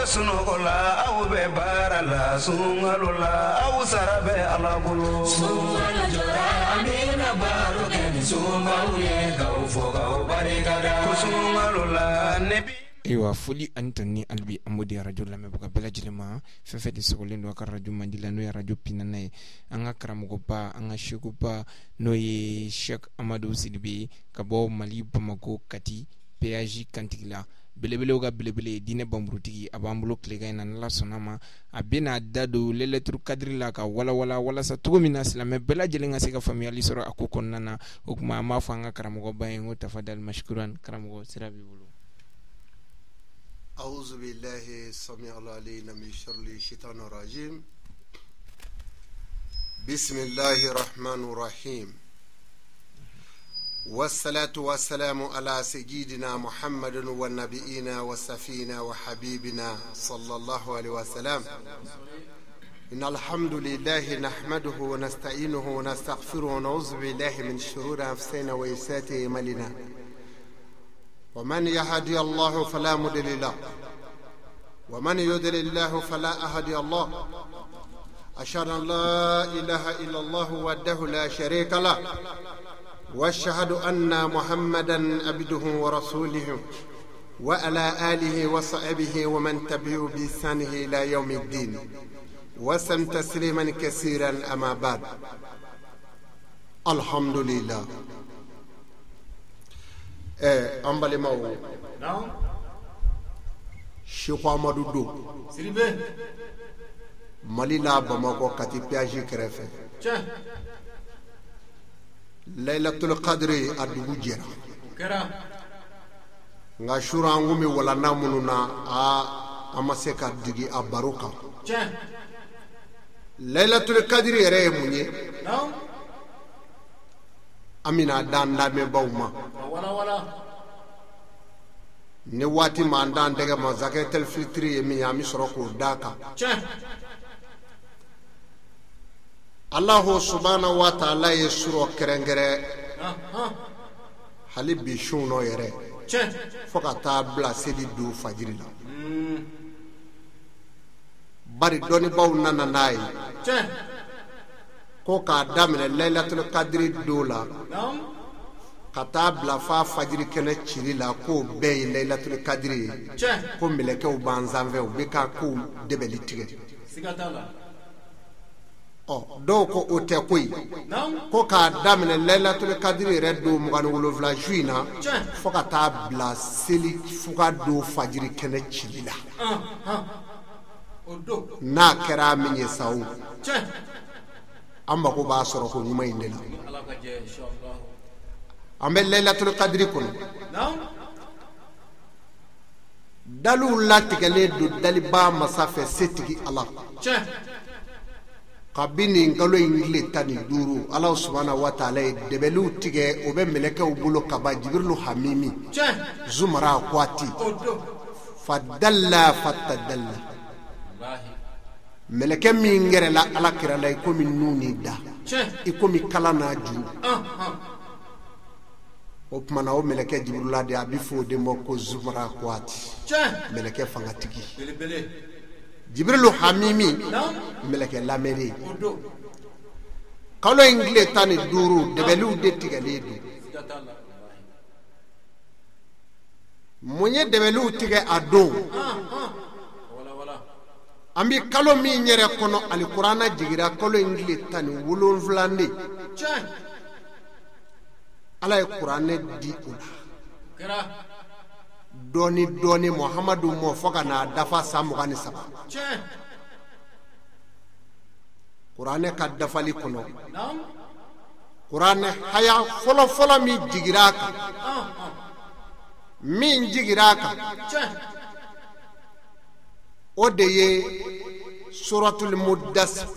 Sunɔgɔ la, aw bɛ baara la, sunkalo la, aw sara bɛ Ala bolo. Sunkalo jɔra, an bɛna baro kɛ ni sunbaw ye, k'aw fo k'aw barikada. Ko sunkalo la, ne bi. Ayiwa, foli ani tanuni hali bi an b'o di arajo lamɛnbaga bɛɛ lajɛlen ma, fɛn fɛn de sɔgɔlen don a ka arajo mandi la, n'o ye arajo Pinana ye. An ka karamɔgɔba, an ka sekuba, n'o ye Cheikh Amadu Sidibe ka bɔ Mali Bamako Kati péage kantigi la, belebelew ka belebele, diinɛ banburutigi, a b'an bolo tilegan in na. N'Ala sɔnna ma, a bɛna da don lɛlɛturu kadiri la ka walawala walasa cogo min na silamɛ bɛɛ lajɛlen ka se ka faamuyali sɔrɔ a ko kɔnɔna na. O tuma an b'a fɔ an ka karamɔgɔba ye ko tafadali masikuran. Karamɔgɔ, sira b'i bolo. أعوذ بالله السميع العليم من شر الشيطان الرجيم. بسم الله الرحمن الرحيم، والصلاة والسلام على سيدنا محمد والنبيين والسفينة وحبيبنا صلى الله عليه وسلم. إن الحمد لله نحمده ونستعينه ونستغفره ونعوذ بالله من شرور أنفسنا وسيئات أعمالنا، ومن يهدي الله فلا مضل له، ومن يضلل الله فلا هادي الله. أشهد أن لا إله إلا الله وحده لا شريك له، وأشهد أن محمدا عبده ورسوله وعلى آله وصحبه ومن تبعه بإحسانه إلى يوم الدين وسلم تسليما كثيرا. أما بعد، الحمد لله. An balimaw, Seku Amadu don Mali la, Bamakɔ Kati péage kɛrɛfɛ. Laylatul Qadri a dugu jɛra, nka sura an kun bɛ walanda minnu na, a an ma se ka digi a baro kan. Laylatul Qadri yɛrɛ ye mun ye? An bɛna d'an lamɛnbaaw ma ni waati ma an d'an tɛgɛ ma. Zakatul fitiri ye min ye, an bɛ sɔrɔ k'o d'a kan. Alahu subahana wa taala ye surɔ kɛrɛnkɛrɛn hali bi sun nɔ yɛrɛ fo ka taa bila seli don fajiri la, bari dɔnnibaaw nana n'a ye ko k'a daminɛ Laylatul Kadiri don la ka taa bila fa fajiri kɛnɛ cili la, k'o bɛɛ ye Laylatul Kadiri ye, ko mɛlɛkɛw b'an sanfɛ, u bɛ ka kow dɛbɛli tigɛ. Ɔ, dɔw ko o tɛ koyi, ko k'a daminɛ Laylatul Kadiri yɛrɛ don 27 su in na fo ka taa bila seli fuga don fajiri kɛnɛ cili la, n'a kɛra min ye sa o, an mako b'a sɔrɔ ko ɲuman in de la. An bɛ Laylatul Kadiri kɔnɔ. Daliw latigɛlen don dalibaa masa fɛ, setigi Ala. Kabini nin kalo in tile 15, Ala subahana wa taala ye dɛbɛliw tigɛ, o bɛ mɛlɛkɛw bolo kaban, Jibirilu hamimi zumara kwati fadalla fatadalla, mɛlɛkɛ min gɛrɛla Ala kira la i komi nun ni da, i komi kala n'a juru. O tuma na, o mɛlɛkɛ Jibirila de, a bɛ fɔ o de ma ko zumara kwati, mɛlɛkɛ fangatigi, Jibirilu hamimi, mɛlɛkɛ lamɛnnen. Kalo in tile 15, dɛbɛliw de tigɛlen don. Mun ye dɛbɛliw tigɛ a don? An bɛ kalo min yɛrɛ kɔnɔ, alikuranɛ jigira kalo in tile 17 de. Ala ye kuranɛ di o la dɔɔni dɔɔni Muhamadu mɔ fo ka n'a dafa san 23. Kuranɛ ka dafali kɔnɔ, kuranɛ haya fɔlɔ-fɔlɔ min jigira a kan, min jigira a kan, o de ye suratul Muddasir.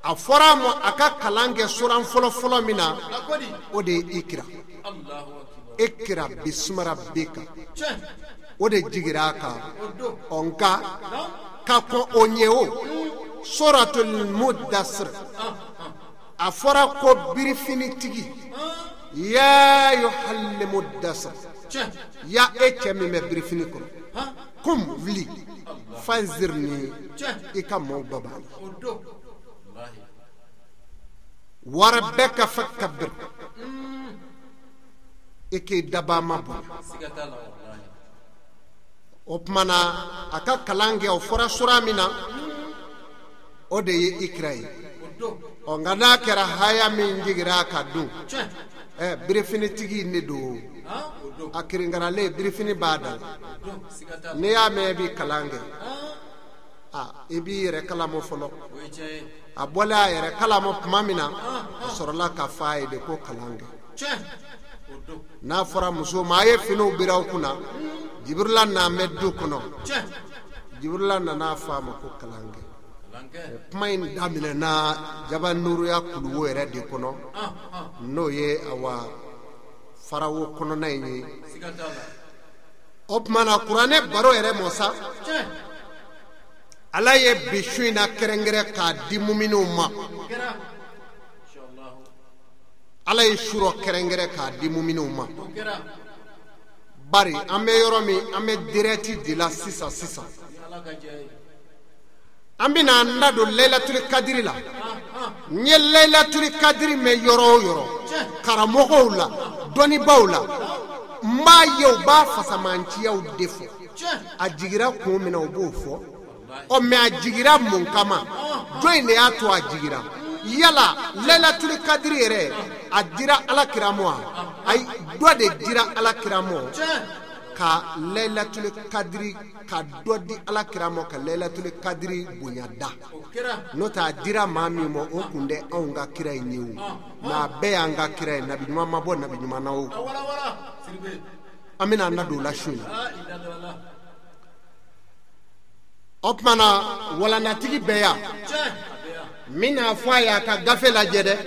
A fɔra a ma a ka kalan kɛ suran fɔlɔ-fɔlɔ min na, o de ye Ikira, Ikira bisimi rabbika, o de jigira a kan. Ɔ, nka ka kɔn o ɲɛ, o suratul Muddasir, a fɔra ko birifinitigi, ya ayyuhal muddasir, ya e cɛ min bɛ birifini kɔnɔ. Kum wuli fanzirni i ka maaw baba wa rabbaka fakabbir i k'i daba ma bonya. O tuma na a ka kalan kɛ o fɔra sura min na o de ye Ikira ye. Ɔ nka n'a kɛra haya min jigira ka dun birifinitigi ne don a kirinkaralen birifini b'a da la n'i y'a mɛn i bɛ kalan kɛ i b'i yɛrɛ kalama fɔlɔ. A bɔlen a yɛrɛ kalama tuma min na a sɔrɔla ka fɔ a ye de ko kalan kɛ. N'a fɔra muso ma a ye finiw biri aw kunna Jibirila n'an bɛ du kɔnɔ Jibirila nana fɔ a ma ko kalan kɛ. Kuma in daminɛna Jaba Nuruya kuluwo yɛrɛ de kɔnɔ n'o ye awa farawo kɔnɔna in ye. O tuma na kuranɛ baro yɛrɛ mɔ sa Ala ye bi su in na kɛrɛnkɛrɛn k'a di muminw ma. Ala ye surɔ kɛrɛnkɛrɛn k'a di muminw ma. Bari an bɛ yɔrɔ min an bɛ direct de la sisan sisan. An bɛna an da don Laylatul Kadiri la. N ye Laylatul Kadiri mɛn yɔrɔ o yɔrɔ karamɔgɔw la dɔnnibaaw la n b'a ye u b'a fasamanciyaw de fɔ. A jigira kun min na u b'o fɔ. Ɔ mɛ a jigira mun kama jɔn in de y'a to a jigira? Yala Laylatul Kadiri yɛrɛ a dira Ala kira ma wa? Ayi, dɔ de dira Ala kira ma ka Laylatul Kadiri ka dɔ di Ala kira ma ka Laylatul Kadiri bonya da. N'o tɛ a dira maa min ma o kun tɛ anw ka kira in ye o mɛ a bɛɛ y'an ka kira ye. Nabi ɲuman ma bɔ nabi ɲuman na o. An bɛna an da don o la su in na. O tuma na walandatigi bɛ yan min n'a fɔ a ye a ka gafe lajɛ dɛ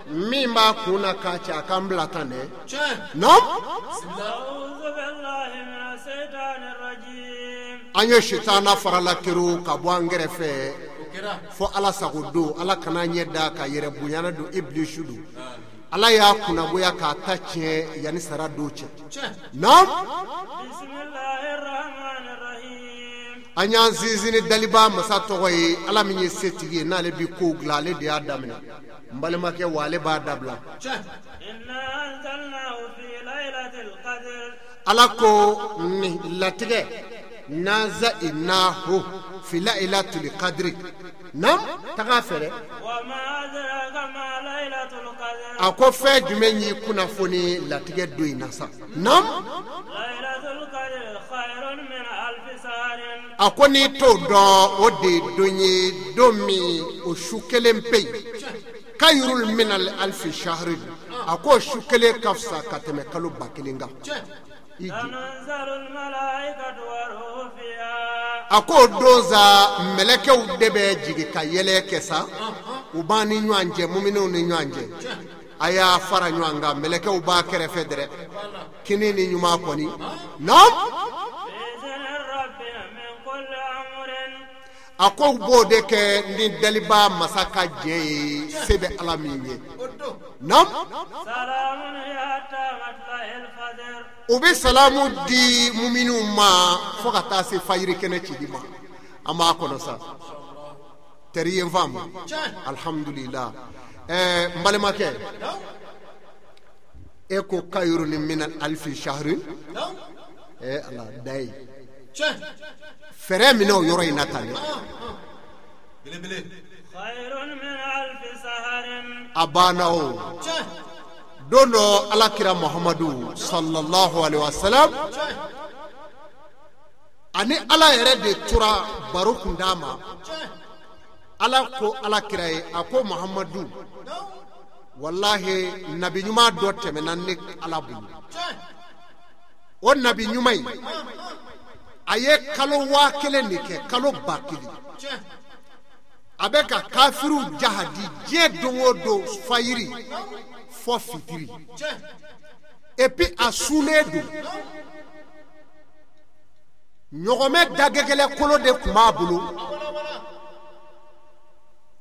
min b'a kun na k'a cɛ a k'an bila tan dɛ. Non, an ye sitana farala keru ka bɔ an kɛrɛfɛ fo Ala sago don. Ala kana ɲɛ da ka yɛrɛ bonyana don ibilisu don. Ala y'a kunnagoya k'a ta tiɲɛ yanni sara don cɛ. Non, an y'an sinsin ni daliba masa tɔgɔ ye Ala min ye setigi ye n'ale bi kow dilan ale de y'a daminɛ. N balimakɛ wa ale b'a dabila. Ala ko nin latigɛ naza inahu fi laylatul kadiri. Nam taga fɛ dɛ. A ko fɛn jumɛn y'i kunnafoni latigɛ don in na sa? Nam a ko n'i t'o dɔn o de ye don ye don min o su kelen pe yen kayirul minal alfi shahri. A ko su kelen ka fisa ka tɛmɛ kalo 1000 kan. A ko don sa mɛlɛkɛw de bɛ jigin ka yɛlɛ kɛ sa u b'an ni ɲɔgɔn cɛ muminɛw ni ɲɔgɔn cɛ. A y'a fara ɲɔgɔn kan mɛlɛkɛw b'a kɛrɛfɛ dɛrɛ kini ni ɲuman kɔni. Non, a ko u b'o de kɛ ni daliba masa ka jɛ ye se bɛ Ala min ye. Non, u bɛ salamu di muminw ma fo ka taa se fajiri kɛnɛ cili ma. An b'a kɔnɔ sa. Teri ye n faamu? Alhamdulillah. N balimakɛ e ko kayirun min alfi shahrin. Ala da ye fɛɛrɛ minɛ o yɔrɔ in na tan dɛ. A banna o. Don dɔ Ala kira Muhamadu sallallahu alaihi wa sallam ani Ala yɛrɛ de tora baro kun d'a ma. Ala ko Ala kira ye a ko Muhamadu walahi nabi ɲuman dɔ tɛmɛna ne Ala bolo. O nabi ɲuman in a ye kalo 1000 de kɛ kalo 1000. A bɛ ka kafiriw jahadi diɲɛ don o don fayiri fɔ fitiri. Et puis a sunnen don. Ɲɔgɔmɛ dagɛgɛlɛ kolo de tun b'a bolo.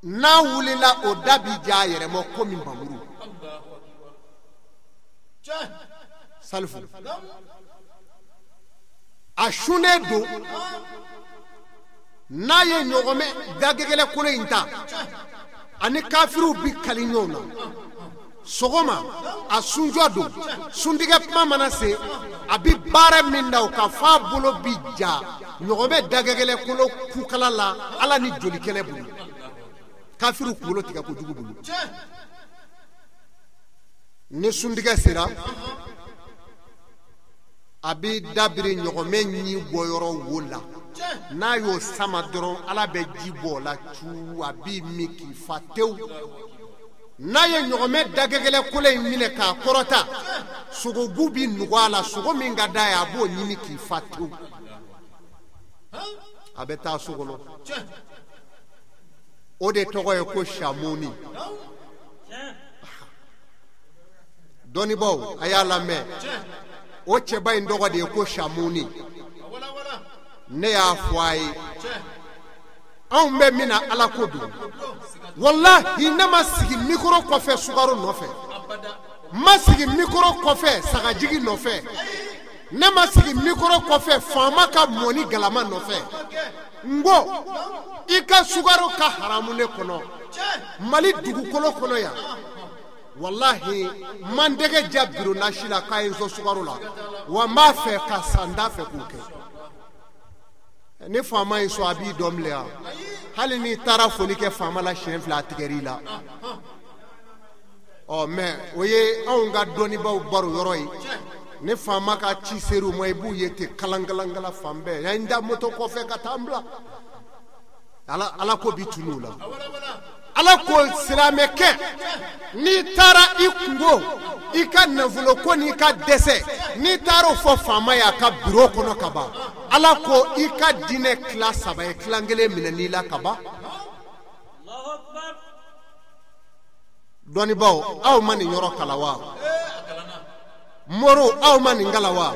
N'a wulila o da bi ja a yɛrɛ ma komi npamuru. Salifu. A A sunnen don. N'a ye ɲɔgɔmɛ dagɛgɛlɛ kolo in ta, ani kafiriw bi kali ɲɔgɔn na. Sɔgɔma a sunjɔ don, suntigɛ kuma mana se, a bi baara min da o kan f'a bolo bi ja ɲɔgɔmɛ dagɛgɛlɛ kolo kukala la, Ala ni joli kɛnɛ bolo. Kafiriw kunkolo tigɛ kojugu bolo. Ni suntigɛ sera, a bi dabiri ɲɔgɔmɛ ɲi bɔyɔrɔ wo la. N'a y'o sama dɔrɔn, Ala bɛ ji bɔ o la cu, a b'i min k'i fa tewu. N'a ye ɲɔgɔmɛ dagɛgɛlɛ kolo in minɛ k'a kɔrɔta, sogobu bi nugu a la, sogo min ka d'a ye a b'o ɲimi k'i fa tewu. A bɛ taa so kɔnɔ. O de tɔgɔ ye ko Samuni. Dɔnnibaaw, a y'a lamɛn. O cɛba in tɔgɔ de ye ko Samuni. Ne y'a fɔ a ye, anw bɛ min na Ala ko don. Walahi ne ma sigi mikoro kɔfɛ sukaro nɔfɛ, n ma sigi mikoro kɔfɛ sagajigi nɔfɛ, ne ma sigi mikoro kɔfɛ faama ka mɔni galama nɔfɛ. N ko i ka sukaro ka haramu ne kɔnɔ Mali dugukolo kɔnɔ yan. Walahi n ma n tɛgɛ ja biro nasi la k'a ye n sɔn sukaro la, wa n b'a fɛ ka san t'a fɛ k'o kɛ. Ni faama y'i sɔn, a b'i dɔn bilen wa? Hali n'i taara foli kɛ faama la siɲɛ fila, a tigɛr'i la. Ɔ mɛ o ye anw ka dɔnnibaaw baro yɔrɔ ye. Ni faama ka ci ser'u ma, i b'u ye ten kalankalankala fan bɛɛ. Yan n da moto kɔfɛ ka taa n bila. Ala ko bi tunu la. Ala ko silamɛkɛ, n'i taara i kungo, i ka nafolo ko n'i ka dɛsɛ, n'i taara o fɔ faama ye a ka biro kɔnɔ ka ban, Ala ko i ka diinɛ tila saba ye, tilan kelen minɛ la ka ban. Dɔnnibaaw, aw ma nin yɔrɔ kalan wa? Moriw, aw ma nin kalan wa?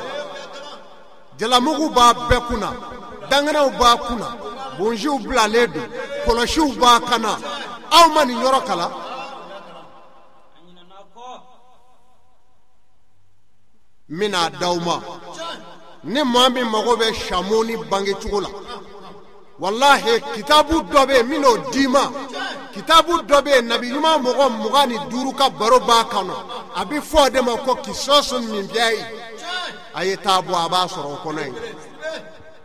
Jalamugu b'a bɛɛ kunna, danganaw b'a kunna, bonziw bilalen don, kɔlɔsiw b'a kanna. Aw ma nin yɔrɔ kalan? N bɛna d'aw ma. Ni maa min mago bɛ Samuni bange cogo la, walahi kitabu dɔ bɛ yen min n'o d'i ma. Kitabu dɔ bɛ yen, nabi ɲuman mɔgɔ 25 ka baro b'a kɔnɔ. A bɛ fɔ o de ma ko kisɔsu min bɛ yen. A ye taa bɔ, a b'a sɔrɔ o kɔnɔ yen.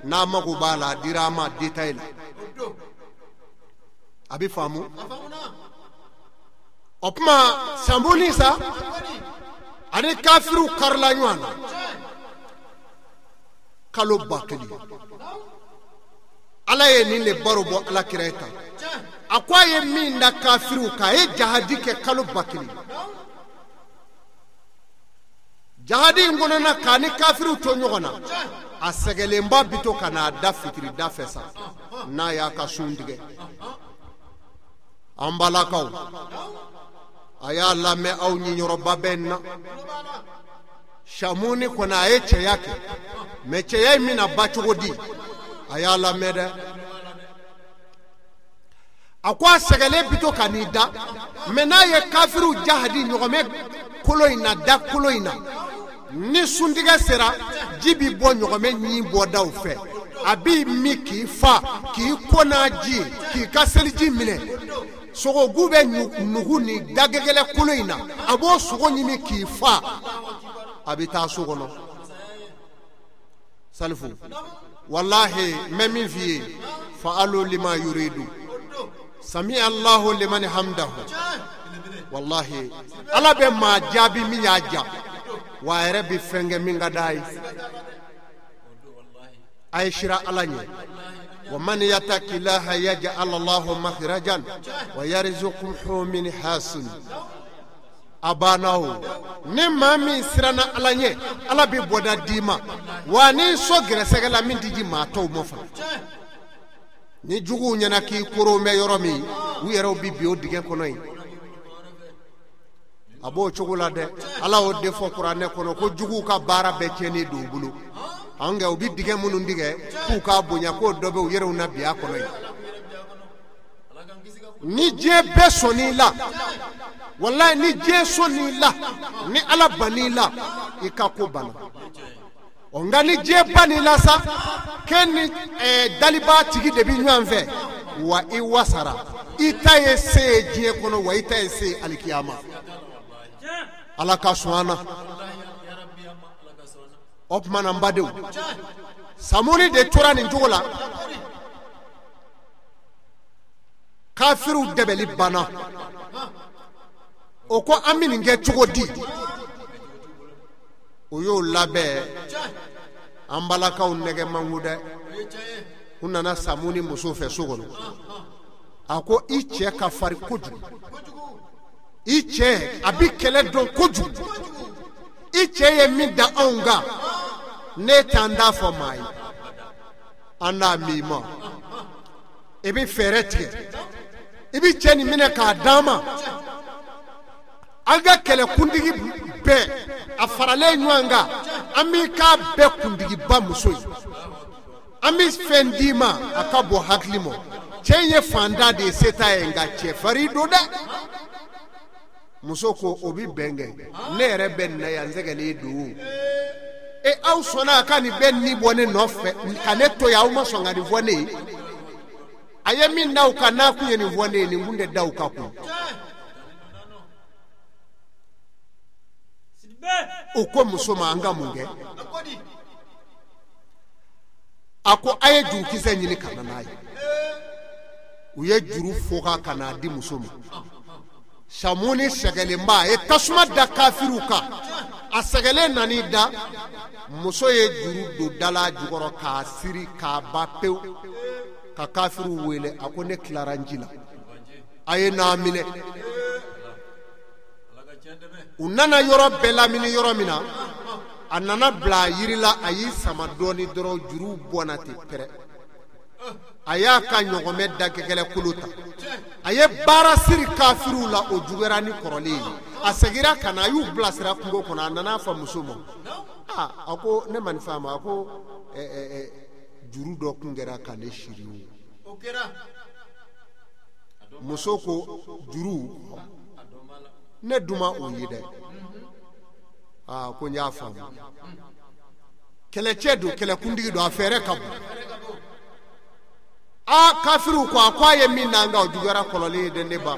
N'a mago b'a la, a dira a ma détail la. A bɛ faamu. O tuma Samuni sa, ani kafiriw karila ɲɔgɔn na kalo 1000. Ala ye nin de baro bɔ Ala kira ye tan. A ko a ye min da kafiriw kan, a ye jahadi kɛ kalo 1000. Jahadi in kɔnɔna k'a ni kafiriw to ɲɔgɔn na, a sɛgɛlenba bi to ka n'a da fitiri da fɛ sa, n'a y'a ka sun tigɛ. An balakaw, a y'a lamɛn, aw ɲiyɔrɔba bɛ n na. Samuni kɔni a ye cɛya kɛ, mɛ cɛya in bɛna ba cogo di? A y'a lamɛn dɛ. A ko a sɛgɛlen bi to ka n'i da, mɛ n'a ye kafiriw jahadi ɲɔgɔmɛ kolo in na, da kolo in na, ni suntigɛ sera, ji bi bɔ ɲɔgɔmɛ ɲin bɔdaw fɛ. A b'i min k'i fa, k'i ko n'a ji ye, k'i ka seliji minɛ. Sogogu bɛ nugu ni dagɛgɛlɛ kolo in na, a b'o sogo ɲimi k'i fa, a bɛ taa so kɔnɔ. Salifu, walahi n bɛ min f'i ye, fa'alu lima yuridu, sami Allahu liman hamdahu. Walahi Ala bɛ maa jaabi min y'a ja, wa a yɛrɛ bɛ fɛn kɛ min ka d'a ye. A ye siran Ala ɲɛ. Wa man yattaqillaha yaj'al Allahu makhrajan wa yarzuqhu min hasin. A banna o. Ni maa min siranna Ala ɲɛ, Ala bɛ bɔda d'i ma. Wa n'i sɔn gɛrɛsɛgɛ la min tɛ di maa tɔw ma fana. Ni juguw ɲɛna k'i koron bɛ yɔrɔ min, u yɛrɛw bɛ bin o dingɛ kɔnɔ yen. A b'o cogo la dɛ. Ala y'o de fɔ kuranɛ kɔnɔ ko juguw ka baara bɛɛ tiɲɛnen don u bolo. An kɛ u bɛ dingɛ minnu tigɛ k'u k'a bonya, k'o dɔ bɛ u yɛrɛw na bin a kɔnɔ yen. Ni diɲɛ bɛɛ sɔnn'i la, walayi ni diɲɛ sɔnn'i la, ni Ala bann'i la, i ka ko banna. Ɔ nka ni diɲɛ ba nin la sa k'e ni daliba tigi de bɛ ɲɔgɔn fɛ wa i wasara i ta ye se ye diɲɛ kɔnɔ wa i ta ye se ye alikiyama ala ka sɔn an na o tuma na n badenw Samuni de tora nin cogo la kafiriw dɛbɛli banna o ko an bɛ nin kɛ cogo di o y'o labɛn an balakaw nɛgɛ mango dɛ u nana Samuni muso fɛ so kɔnɔ a ko i cɛ ka farin kojugu i cɛ a bɛ kɛlɛ dɔn kojugu i cɛ ye min da anw kan ne t'an da fɔ maa ye an n'a min ma i bɛ fɛɛrɛ tigɛ i bɛ cɛ nin minɛ k'a d'an ma an ka kɛlɛkuntigi bɛɛ a faralen ɲɔgɔn kan an b'i k'a bɛɛ kuntigiba muso ye an bɛ fɛn d'i ma a ka bɔ hakili ma cɛ in ye fantan de ye se t'a ye nka cɛfarin don dɛ muso ko o bɛ bɛn kɛ ne yɛrɛ bɛ nin na yan n sɛgɛnnen don e aw sɔnna a ka nin bɛɛ ni bɔ ne nɔfɛ ka ne to yan aw ma sɔn ka nin fɔ ne ye a ye min da u kan n'a kun ye nin fɔ ne ye nin kun tɛ da u kan kun o ko muso ma an ka mun kɛ a ko a ye jurukisɛ ɲini ka na n'a ye u ye juru foga ka n'a di muso ma Samuni sɛgɛlenba a ye tasuma da kafiriw kan a sɛgɛlen nan'i da muso ye juru don dala jukɔrɔ k'a siri k'a ban pewu ka kafiriw wele a ko ne tilara n ci la a ye n'a minɛ u nana yɔrɔ bɛɛ lamini yɔrɔ min na a nana bila a yiri la a y'i sama dɔɔni dɔrɔn juruw bɔnna ten pɛrɛ a y'a ka ɲɔgɔmɛ da gɛgɛlɛ kolo ta a ye baara siri kafiriw la o juguyara ni kɔrɔlen ye a seginna ka na a y'u bilasira kungo kɔnɔ a nana fɔ muso ma aa a ko ne ma nin faamu a ko juru dɔ kun kɛra ka ne siri o muso ko juru ne duma o ye dɛ aa ko n y'a faamu kɛlɛcɛ don kɛlɛkuntigi don a fɛɛrɛ ka bon aa kafiriw ko a ko a ye min d'an kan o juguyara kɔrɔlen ye dɛ ne ba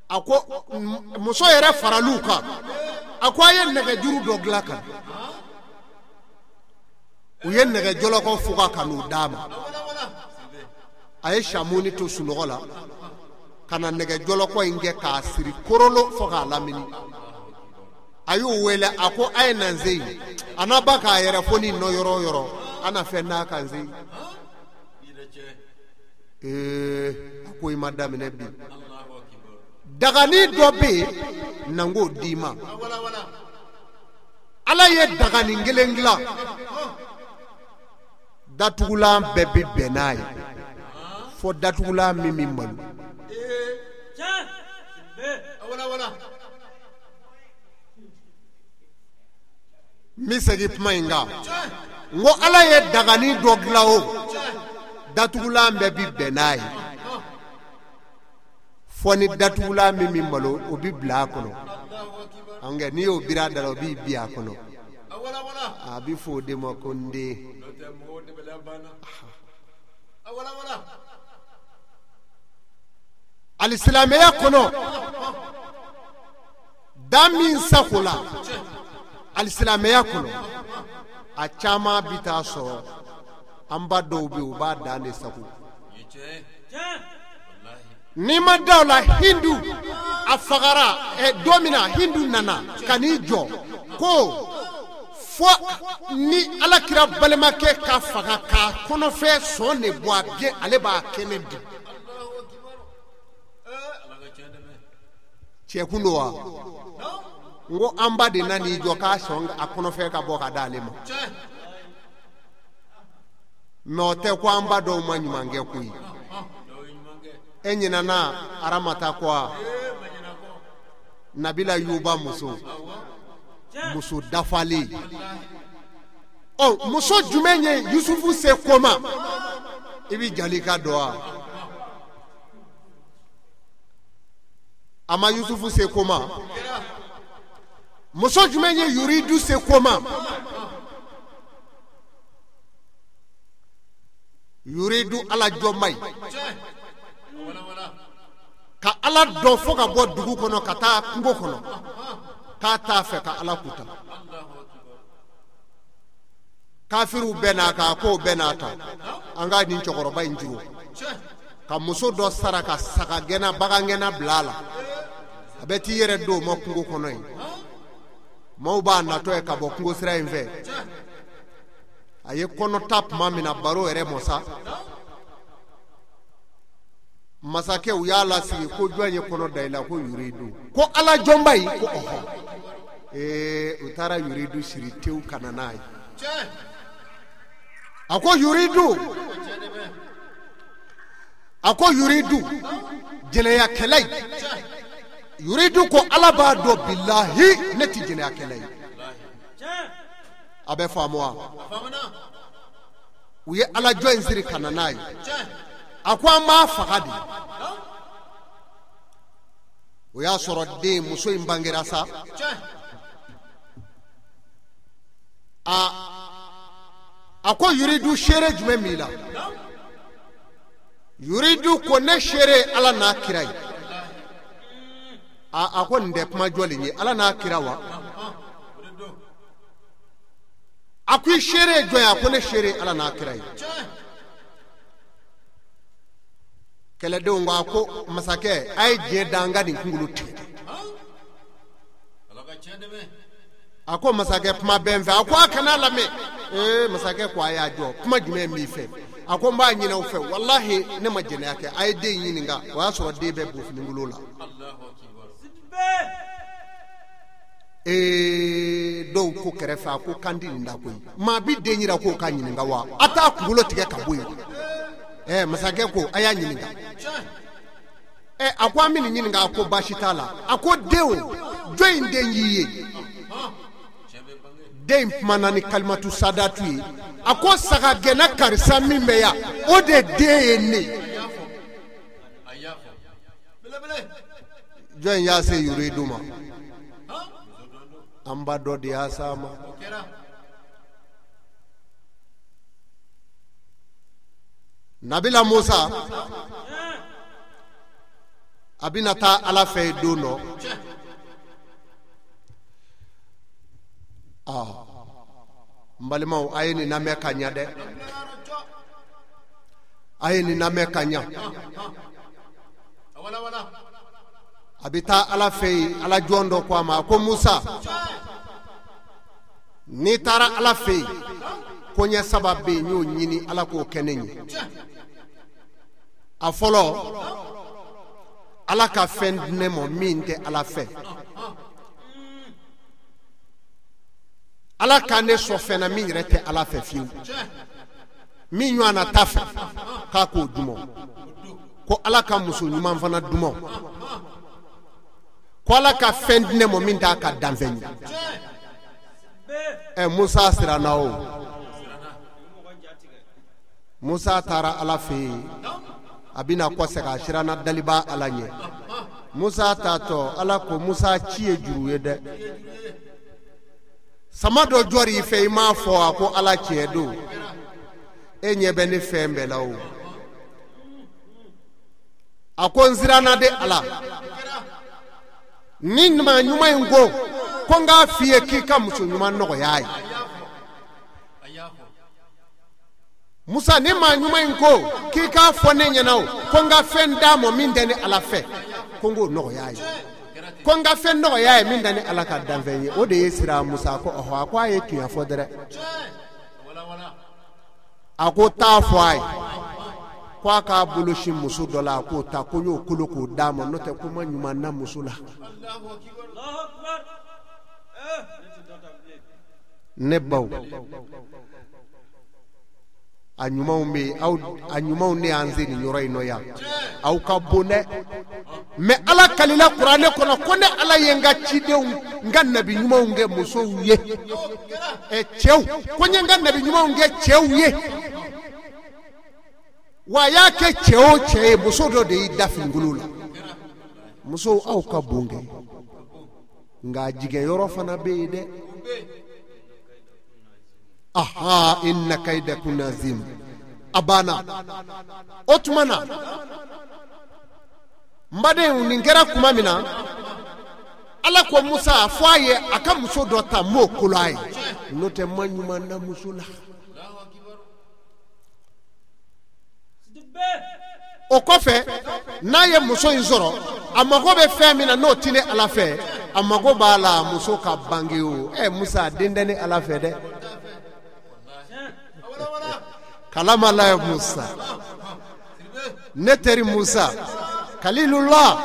a ko muso yɛrɛ faral'u kan a ko a ye nɛgɛjuru dɔ dilan ka na u ye nɛgɛjɔlɔkɔ fuga ka n'o d'a ma a ye Samuni to sunɔgɔ la ka na nɛgɛjɔlɔkɔ in kɛ k'a siri korolo fo k'a lamini a y'u wele a ko a ye na n se yen a n'a ba k'a yɛrɛ fo ni nɔ yɔrɔ o yɔrɔ a na fɛn d'a kan se ee a ko i ma daminɛ bi dagani dɔ bɛ yen na n k'o d'i ma ala ye dagani kelen dilan datugulan bɛɛ bɛ bɛn n'a ye fo datugulan min bɛ malo n bɛ segin kuma in kan n ko ala ye dagani dɔ dilan o datugulan bɛɛ bɛ bɛn n'a ye fo ni datugulan min bɛ malo o bɛ bila a kɔnɔ nka n'i y'o biri a da la o b'i bin a kɔnɔ a bɛ fɔ o de ma ko n den. Alisilamɛya kɔnɔ da min sago la alisilamɛya kɔnɔ a caman bɛ taa sɔrɔ an ba dɔw bɛ yen u b'a dan de sago n'i ma da o la Hindu a fagara don min na Hindu nana ka n'i jɔ ko fo ni alakira balimakɛ ka faga k'a kɔnɔfɛn sɔn de bɔ a biɲɛ ale b'a kɛnɛ dun cɛkun don wa n ko an ba de nan'i jɔ k'a sɔn a kɔnɔfɛn ka bɔ ka d'ale ma mɛ o tɛ ko an ba dɔw ma ɲuman kɛ koyi e ɲinana aramata kɔ wa nabila yuba muso muso dafalen ɔ muso jumɛn ye yusufu se ko ma i bɛ jalika dɔn wa a ma yusufu se ko ma Muso jumɛn ye yuridu se ko ma? Yuridu ala jɔnba ye ka ala dɔn fo ka bɔ dugu kɔnɔ ka taa kungo kɔnɔ k'a t'a fɛ ka ala kuta. Kafiriw bɛɛ n'a kan, kow bɛɛ n'a ta. An ka nin cɛkɔrɔba in juru ka muso dɔ sara ka sagagɛnna bagangɛnna bila a la, a bɛ t'i yɛrɛ don o ma kungo kɔnɔ yen. Maaw b'a natɔ ye ka bɔ kungo sira in fɛ. A ye kɔnɔ ta tuma min na, baro yɛrɛ mɔ sa. Masakɛ u y'a lasigi ko jɔn ye kɔnɔ da i la? Ko yuridu. Ko ala jɔnba in? Ko ɔhɔ. U taara yuridu siri tewu ka na n'a ye. A ko yuridu, a ko yuridu jɛnɛyakɛla in. Yuridu ko ala b'a dɔn bilahi ne ti jɛnɛyakɛla ye. A bɛ faamu wa? U ye ala jɔn in siri ka na n'a ye. A ko an b'a faga de. O y'a sɔrɔ den muso in bangera sa. A ko yuridu seere jumɛn b'i la? Yuridu ko ne seere ala n'a kira ye. A ko nin tɛ kuma jɔlen ye, ala n'a kira wa? A ko i seere ye jɔn ye? A ko ne seere ala n'a kira ye. Kɛlɛdenw ko a ko masakɛ a ye diɲɛ da an ka nin kunkolo tigɛ. A ko masakɛ kuma bɛ n fɛ. A ko a kana lamɛn. Masakɛ ko a y'a jɔ, kuma jumɛn b'i fɛ? A ko n b'a ɲini aw fɛ, walahi ne ma jɛnɛya kɛ. A ye den ɲininka, o y'a sɔrɔ den bɛ bofinikolo la. Dɔw ko kɛrɛfɛ, a ko kan di nin da koyi. Maa bi den yira k'o ka ɲininka wa? A t'a kunkolo tigɛ ka bɔ yen. Masakɛ ko a y'a ɲininka. A ko an bɛ nin ɲininka. A ko baasi t'a la. A ko denw, jɔn in den y'i ye? Den kumana ni kalimatu sadatu ye. A ko sagagɛnna karisa min bɛ yan, o de den ye ne. Jɔn in y'a se yuridu ma? An ba dɔ de y'a s'a ma. Nabila Musa a bɛna taa ala fɛ yen don dɔ. N balimaw, a ye nin lamɛn ka ɲa dɛ. A ye nin lamɛn ka ɲa. A bɛ taa ala fɛ yen, ala jɔn dɔ ko a ma, a ko Musa, n'i taara ala fɛ yen, ko ɲɛ saba bɛ yen, n y'o ɲini ala k'o kɛ ne ye. A fɔlɔ, ala ka fɛn di ne ma min tɛ ala fɛ. Ala ka ne sɔn fɛn na min yɛrɛ tɛ ala fɛ fiyewu. Min ɲɔgɔnna t'a fɛ k'a k'o d'u ma. Ko ala ka muso ɲuman fana d'u ma. Ko ala ka fɛn di ne ma min t'a ka danfɛn ye. Musa siranna o. Musa taara ala fɛ yen, a bɛna kɔsegin, a siranna daliba ala ɲɛ. Musa taatɔ, ala ko Musa ci ye juru ye dɛ. Sama dɔ jɔr'i fɛ, i m'a fɔ a ko ala tiɲɛ don. E ɲɛ bɛ ne fɛn bɛɛ la o. A ko n siranna de ala. Ni maa ɲuman in ko ko n k'a f'i ye k'i ka muso ɲuman nɔgɔya ye. Musa, ni maa ɲuman in ko k'i k'a fɔ ne ɲɛna o, ko n ka fɛn d'a ma min tɛ ni ala fɛ, ko n k'o nɔgɔya ye. Ko n ka fɛn nɔgɔya ye min tɛ ni ala ka danfɛn ye. O de ye sira Musa ko ɔhɔ. A ko a ye tiɲɛ fɔ dɛrɛ. A ko taa fɔ a ye ko a k'a bolo sin muso dɔ la, a k'o ta, ko n y'o kolo k'o d'a ma, n'o tɛ ko ma ɲuman na muso la. Ne baw, a ɲumanw bɛ yen, aw a ɲumanw ne y'an se nin yɔrɔ in nɔ yan, aw ka bon dɛ. Mɛ ala kalila kuranɛ kɔnɔ ko ne ala ye n ka cidenw, n ka nabi ɲumanw kɛ musow ye, cɛw, ko n ye n ka nabi ɲumanw kɛ cɛw ye. Wa a y'a kɛ cɛ o cɛ ye, muso dɔ de y'i da finikolo la. Musow, aw ka bon kɛ. Nka jigɛyɔrɔ fana bɛ yen dɛ. Aha, inna kaidakunna azim. A banna. O tuma na n badenw, nin kɛra tuma min na, Ala ko Musa fɔ a ye a ka muso dɔ ta m'o kolo a ye, n'o tɛ ma ɲuman na muso la. O kɔfɛ n'a ye muso in sɔrɔ, a mago bɛ fɛn min na n'o ti ne Ala fɛ, a mago b'a la muso ka bange o. Musa, den tɛ ne Ala fɛ dɛ. Kalama la ye Musa, ne teri Musa, Kalilula,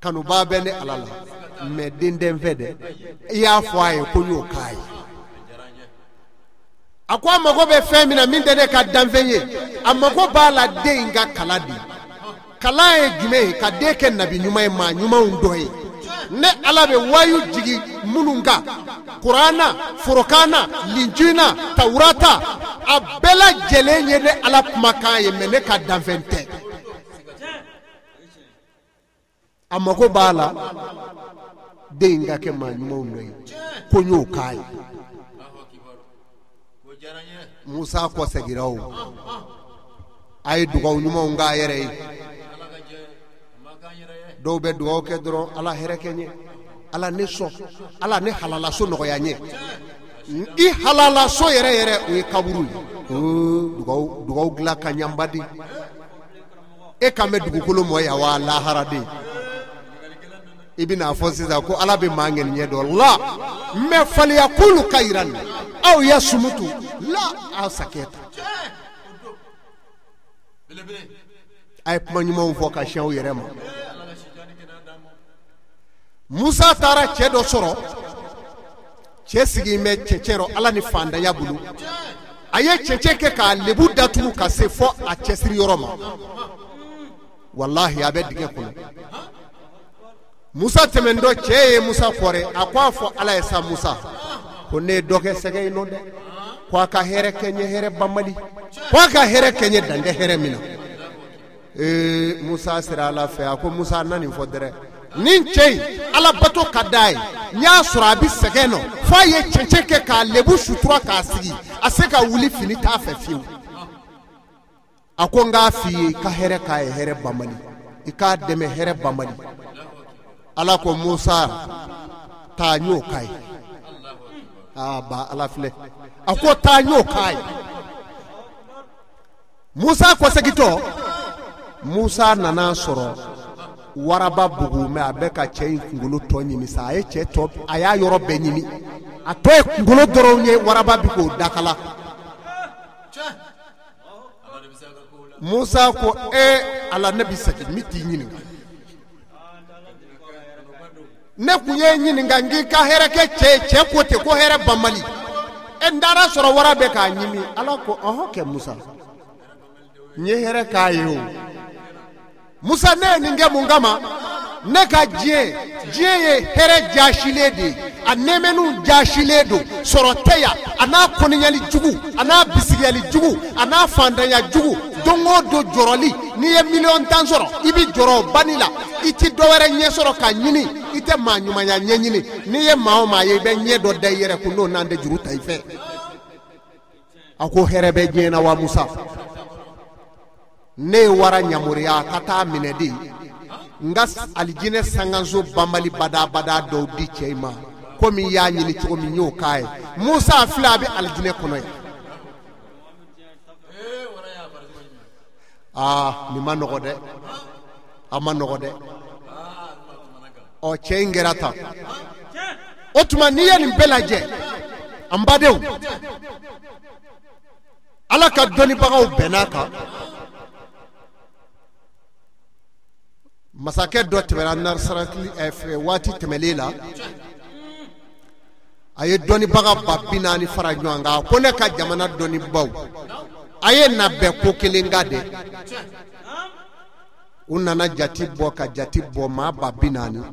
kanuba bɛ ne Ala la, mɛ den tɛ n fɛ dɛ. I y'a fɔ a ye ko n y'o k'a ye. A ko a mago bɛ fɛn min na min tɛ ne ka danfɛn ye, a mago b'a la den in ka kalan de. Kalan ye jumɛn ye? Ka den kɛ nabi ɲuman ye, maa ɲumanw dɔ ye. Ne Ala bɛ wayu jigin minnu kan, Kurana, Furukana, Linjina, Tawurata, a bɛɛ lajɛlen ye ne Ala kumakan ye, mɛ ne ka danfɛn tɛ. A mago b'a la den in ka kɛ maa ɲumanw dɔ ye, ko n y'o k'a ye. Musa kɔsegira o, a ye dugawu ɲumanw k'a yɛrɛ ye. Dɔw bɛ dugawu kɛ dɔrɔn, Ala hɛrɛ kɛ n ye, Ala ne sɔn, Ala ne halalaso nɔgɔya n ye. I halalaso yɛrɛ yɛrɛ o ye kaburu ye. Dugawu dilan ka ɲɛ n baden. E kan bɛ dugukolo mɔ yan wa lahara den? I bɛna fɔ sisan ko Ala bɛ maa ŋɛniɲɛ dɔn la, mɛ faliya kulu ka yira nin aw ya sumutu la aw sakɛ ta. A ye kuma ɲumanw fɔ ka siɲɛ aw yɛrɛ ma. Musa taara cɛ dɔ sɔrɔ, cɛ sigilen bɛ cɛncɛn rɔ Ala ni fantanya bolo. A ye cɛncɛn kɛ k'a lebu datugu ka se fɔ a cɛsiri yɔrɔ ma. Walahi, a bɛ dingɛ kɔnɔ. Musa tɛmɛntɔ, cɛ ye Musa kɔrɛ, a ko a fɔ Ala ye sa, Musa ko ne ye dɔ kɛ sɛgɛ in nɔ dɛ, ko a ka hɛrɛ kɛ n ye, hɛrɛ banbali, ko a ka hɛrɛ kɛ n ye dan tɛ hɛrɛ min na. Musa sera Ala fɛ, a ko Musa na nin fɔ dɛrɛ, nin cɛ in Ala bato ka d'a ye, n y'a sɔrɔ a bɛ sɛgɛn nɔ, f'a ye cɛncɛn kɛ k'a lebu sutura k'a sigi, a se ka wuli fini t'a fɛ fiyewu. A ko n k'a f'i ye, i ka hɛrɛ k'a ye, hɛrɛ banbali, i k'a dɛmɛ hɛrɛ banbali. Ala ko Musa taa n y'o k'a ye. Aa ba Ala filɛ, a ko taa n y'o k'a ye. Musa kɔsegintɔ, Musa nana sɔrɔ waraba bugu mɛ a bɛ ka cɛ in kunkolo tɔ ɲimi sa. A ye cɛ tɔ, a y'a yɔrɔ bɛɛ ɲimi, a tɔ ye kunkolo dɔrɔn ye, waraba bi k'o dakala. Musa ko Ala, ne bɛ segin, n bɛ t'i ɲininka. Ne kun ye ɲininka n k'i ka hɛrɛ kɛ cɛ ye, cɛ ko ten ko hɛrɛ banbali. N taara sɔrɔ wara bɛ k'a ɲimi. Ala ko ɔhɔn kɛ Musa, n ye hɛrɛ k'a ye o. Musa, ne ye nin kɛ mun kama? Ne ka diɲɛ ye hɛrɛ jaasilen de ye, a nɛɛmɛniw jaasilen don, sɔrɔ tɛ yan, a n'a kɔniyali jugu, a n'a bisigiyali jugu, a n'a fantanya jugu, don o don jɔrɔli. N'i ye 10 miliyɔn sɔrɔ, i bɛ jɔrɔ o banni la, i ti dɔ wɛrɛ ɲɛ sɔrɔ ka ɲini, i tɛ maa ɲumanya ɲɛɲini. N'i ye maa o maa ye, i bɛ ɲɛ dɔ da i yɛrɛ kun, n'o n'an tɛ juru ta i fɛ. A ko hɛrɛ bɛ diɲɛ na wa Musa? Ne ye wara ɲamoriya ka taa minɛ de, n ka alijinɛ sankanso banbali badabada dɔw di cɛ in ma, komi i y'a ɲini cogo min n y'o k'a ye. Musa filɛ, a bɛ alijinɛ kɔnɔ yen. Aa, nin ma nɔgɔ dɛ, a ma nɔgɔ dɛ. Ɔ, cɛ in kɛra tan. O tuma n'i ye nin bɛɛ lajɛ, an badenw, Ala ka dɔnnibagaw bɛnn'a kan. Masakɛ dɔ tɛmɛna Nasarakili waati tɛmɛlen la, a ye dɔnnibaga 40,000 fara ɲɔgɔn kan. Ko ne ka jamana dɔnnibaw, a ye na bɛn ko kelen kan dɛ. U nana jate bɔ ka jate bɔ, maa 40,000.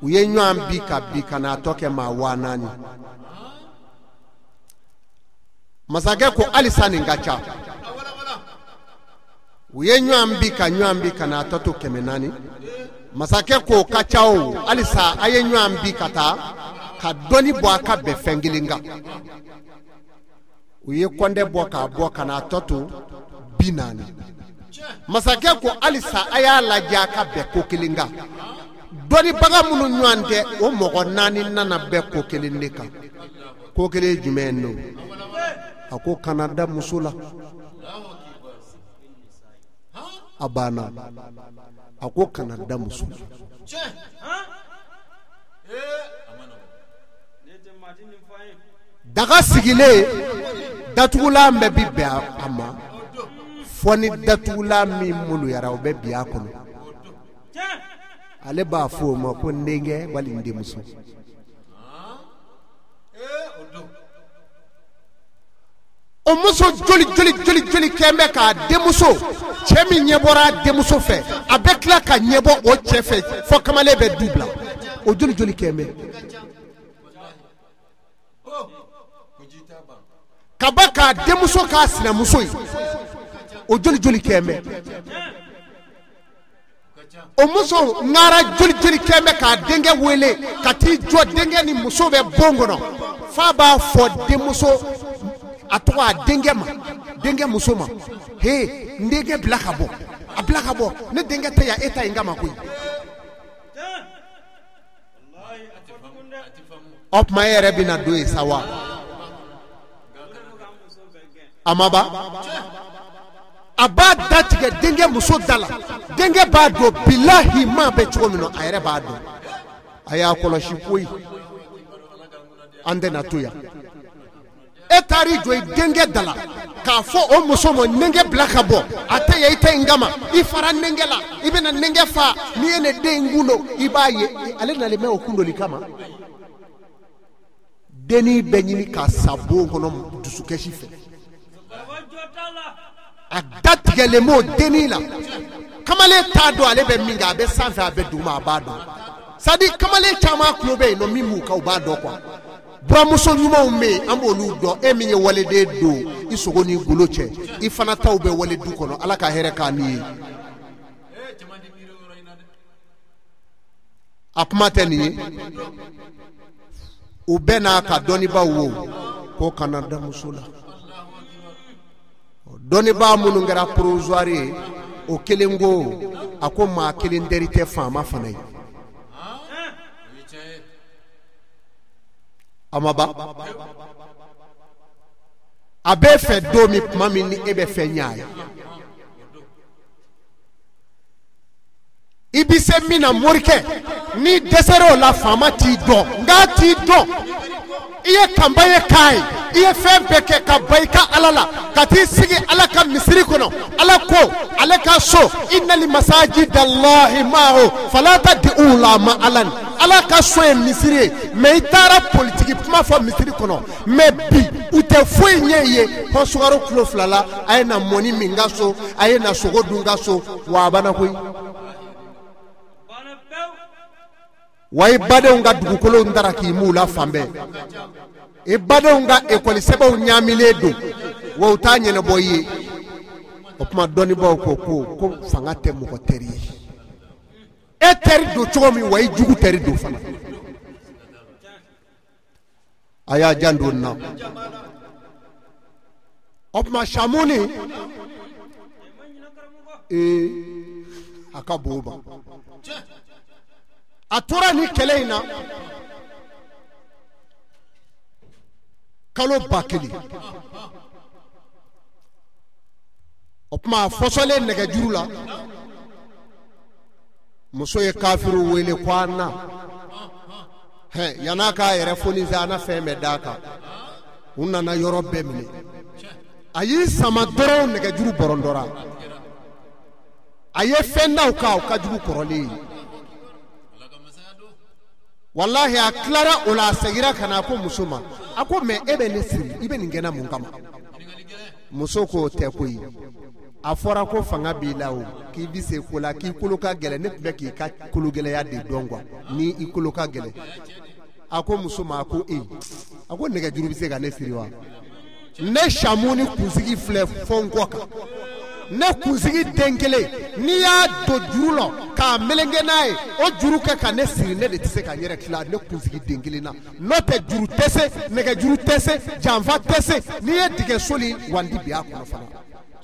U ye ɲɔgɔn bi ka bi ka n'a tɔ kɛ maa 4,000. Masakɛ ko halisa nin ka ca. U ye ɲɔgɔn bi ka ɲɔgɔn bi ka n'a tɔ to 400. Masakɛ k'o ka ca o, halisa a ye ɲɔgɔn bi ka taa ka dɔɔni bɔ a ka bɛn fɛn kelen kan. U ye kɔndɛ bɔ k'a bɔ ka n'a tɔ to 40. Masakɛ ko halisa a y'a lajɛ a ka bɛn ko kelen kan. Dɔnnibaga minnu ɲɔgɔn tɛ, o mɔgɔ 4 nana bɛn ko kelen de kan. Ko kelen ye jumɛn don? A ko kana da muso la. A banna. A ko kana da muso la. Daga sigilen, datugulan bɛɛ bi bɛn a ma, fɔ ni datugulan min maloyara o bɛ bin a kɔnɔ. Ale b'a fɔ o ma ko n denkɛ wali n denmuso. O muso joli joli joli joli kɛn bɛ k'a denmuso, cɛ min ɲɛbɔra a denmuso fɛ, a bɛ tila ka ɲɛbɔ o cɛ fɛ fɔ kamalen bɛ du bila. O joli joli kɛn bɛ. Ka ba k'a denmuso k'a sinamuso ye, o joli joli kɛn bɛ. O muso ŋara joli joli kɛn bɛ k'a denkɛ wele ka t'i jɔ denkɛ ni muso bɛ bon kɔnɔ, f'a b'a fɔ denmuso a tɔgɔ a denkɛ ma, denkɛ muso ma, he n denkɛ bila ka bɔ, a bila ka bɔ, ne denkɛ tɛ yan, e ta in kama koyi. O tuma e yɛrɛ bɛna don yen sa wa? A ma ban. A b'a datigɛ denkɛ muso da la, denkɛ b'a dɔn bilahi maa bɛ cogo min na, a yɛrɛ b'a dɔn. A y'a kɔlɔsi koyi, an tɛna to yan. E taar'i jɔ i denkɛ da la k'a fɔ o muso ma denkɛ bila ka bɔ, a tɛ yan, i tɛ n kama, i fara denkɛ la, i bɛna denkɛ fa, n'i ye ne den in kun don, i b'a ye ale nalen bɛ o kundoli kama. Dennin bɛ ɲini ka sa bon kɔnɔ dusukasi fɛ. A datigɛlen b'o dennin la. Kamalen t'a dɔn ale bɛ min kɛ, a bɛ sanfɛ, a bɛ duguma, a b'a dɔn. C'est-à-dire kamalen caman tulo bɛ yen nɔ min b'u kan, u b'a dɔn quoi. Buramuso ɲumanw bɛ yen, an b'olu dɔn. E min ye waleden don i sogo n'i golo cɛ, i fana taw bɛ wale du kɔnɔ. Ala ka hɛrɛ k'an ni ye. A kuma tɛ nin ye. U bɛɛ n'a ka dɔnnibaaw wo, ko kana da muso la. Dɔnnibaa minnu kɛra provisoire ye, o kelen ko, a ko maa kelen teri tɛ faama fana ye. A ma ban. A b'e fɛ don min, tuma min ni e bɛ fɛn ɲɛ a ye. I bɛ se min na morikɛ, n'i dɛsɛra o la faama t'i dɔn, nka t'i dɔn. I ye kanba ye k'a ye, i ye fɛn bɛɛ kɛ ka ban i ka Ala la, ka t'i sigi Ala ka misiri kɔnɔ. Ala ko ale ka so, innali masajidallahi maahu fala tad'u la ma alan. Ala ka so ye misiri ye, mais i taara politiki kuma fɔ misiri kɔnɔ, mais bi u tɛ foyi ɲɛ i ye fɔ sukaro kilo 2 la, a ye na mɔni min ka so, a ye na sogo dun ka so, wa a banna koyi. Wa i badenw ka dugukolow dara k'i m'u la fan bɛɛ, i badenw ka ekɔli sɛbɛnw ɲaamilen don, wa u t'a ɲɛnabɔ i ye. O tuma dɔnnibaaw ko ko fanga tɛ mɔgɔ teri ye. E teri don cogo min, wa i jugu teri don fana. A y'a janto n na. O tuma Samuni a ka bon o ma. A tora ni kɛlɛ in na kalo 1000. O tuma a fɔsɔlen nɛgɛjuru la, muso ye kafiriw wele ko an na. Yan'a k'a yɛrɛ foni sa, an na fɛn bɛɛ d'a kan. U nana yɔrɔ bɛɛ minɛ. A y'i sama dɔrɔn, nɛgɛjuru bɔrɔntɔra. A ye fɛn da u kan, o ka jugu kɔrɔlen ye. Walahi a tilara o la, a seginna ka na, a ko muso ma, a ko mais e bɛ ne siri, i bɛ nin kɛ n na mun kama? Muso ko o tɛ koyi. A fɔra ko fanga b'i la o, k'i bɛ se ko la, k'i kolo ka gɛlɛn. Ne tun bɛ k'i ka kologɛlɛya de dɔn quoi, ni i kolo ka gɛlɛn. A ko muso ma, a ko e, a ko nɛgɛjuru bɛ se ka ne siri wa? Ne Samuni kunsigi filɛ fɔ n kɔ kan. Ne kunsigi den kelen n'i y'a don juru la k'a melenge n'a ye o juru kɛ ka ne siri ne de tɛ se ka n yɛrɛ tila ne kunsigi den kelen na n'o tɛ juru tɛ se nɛgɛjuru tɛ se janfa tɛ se n'i ye dingɛ soli wandi bi a kɔnɔ fana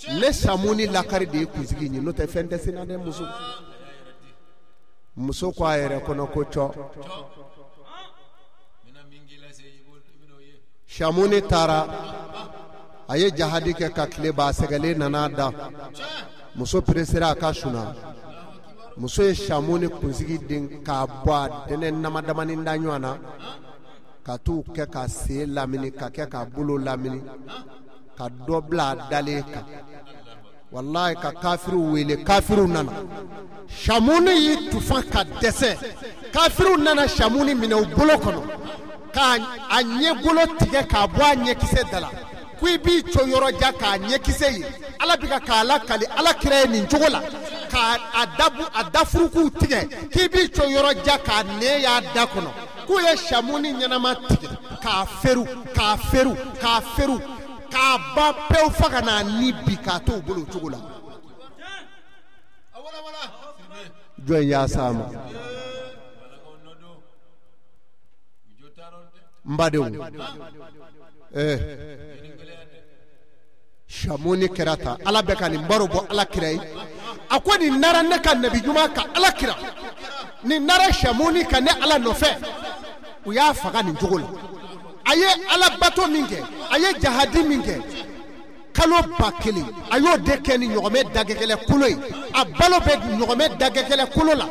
ne Samuni lakari de ye kunsigi in ye n'o tɛ fɛn tɛ se na dɛ muso muso ko a yɛrɛ kɔnɔ ko cɔ Samuni taara a ye jahadi kɛ ka tile ban sɛgɛlen nana da muso peresera a ka suna muso ye Samuni kunsigi den k'a bɔ a dɛnɛ namadamani da ɲɔgɔn na ka t'u kɛ ka sen lamini ka kɛ ka bolo lamini ka dɔ bila a dalen kan walayi ka kafiriw wele kafiriw nana Samuni y'i tufa ka dɛsɛ kafiriw nana Samuni minɛ u bolo kɔnɔ k'a a ɲɛgolo tigɛ k'a bɔ a ɲɛkisɛ da la ko i b'i co yɔrɔ jan k'a ɲɛkisɛ ye ala bɛ ka k'a lakali ala kira ye nin cogo la k'a a dabu a dafurukuw tigɛ k'i b'i co yɔrɔ jan k'a nɛn y'a da kɔnɔ k'u ye Samuni ɲɛnama tigɛ k'a feru k'a feru k'a feru k'a ban pewu fo ka n'a ni bi k'a to u bolo o cogo la jɔn y'a s'a ma n badenw Samuni kɛra tan ala bɛ ka nin baro bɔ ala kira ye a ko nin nara ne ka nabi ɲuman kan ala kira nin nara Samuni kan ne ala nɔfɛ u y'a faga nin cogo la a ye ala bato min kɛ a ye jahadi min kɛ kalo 1000 a y'o de kɛ ni ɲɔgɔmɛ dagɛgɛlɛ kolo ye a balo bɛ ɲɔgɔmɛ dagɛgɛlɛ kolo la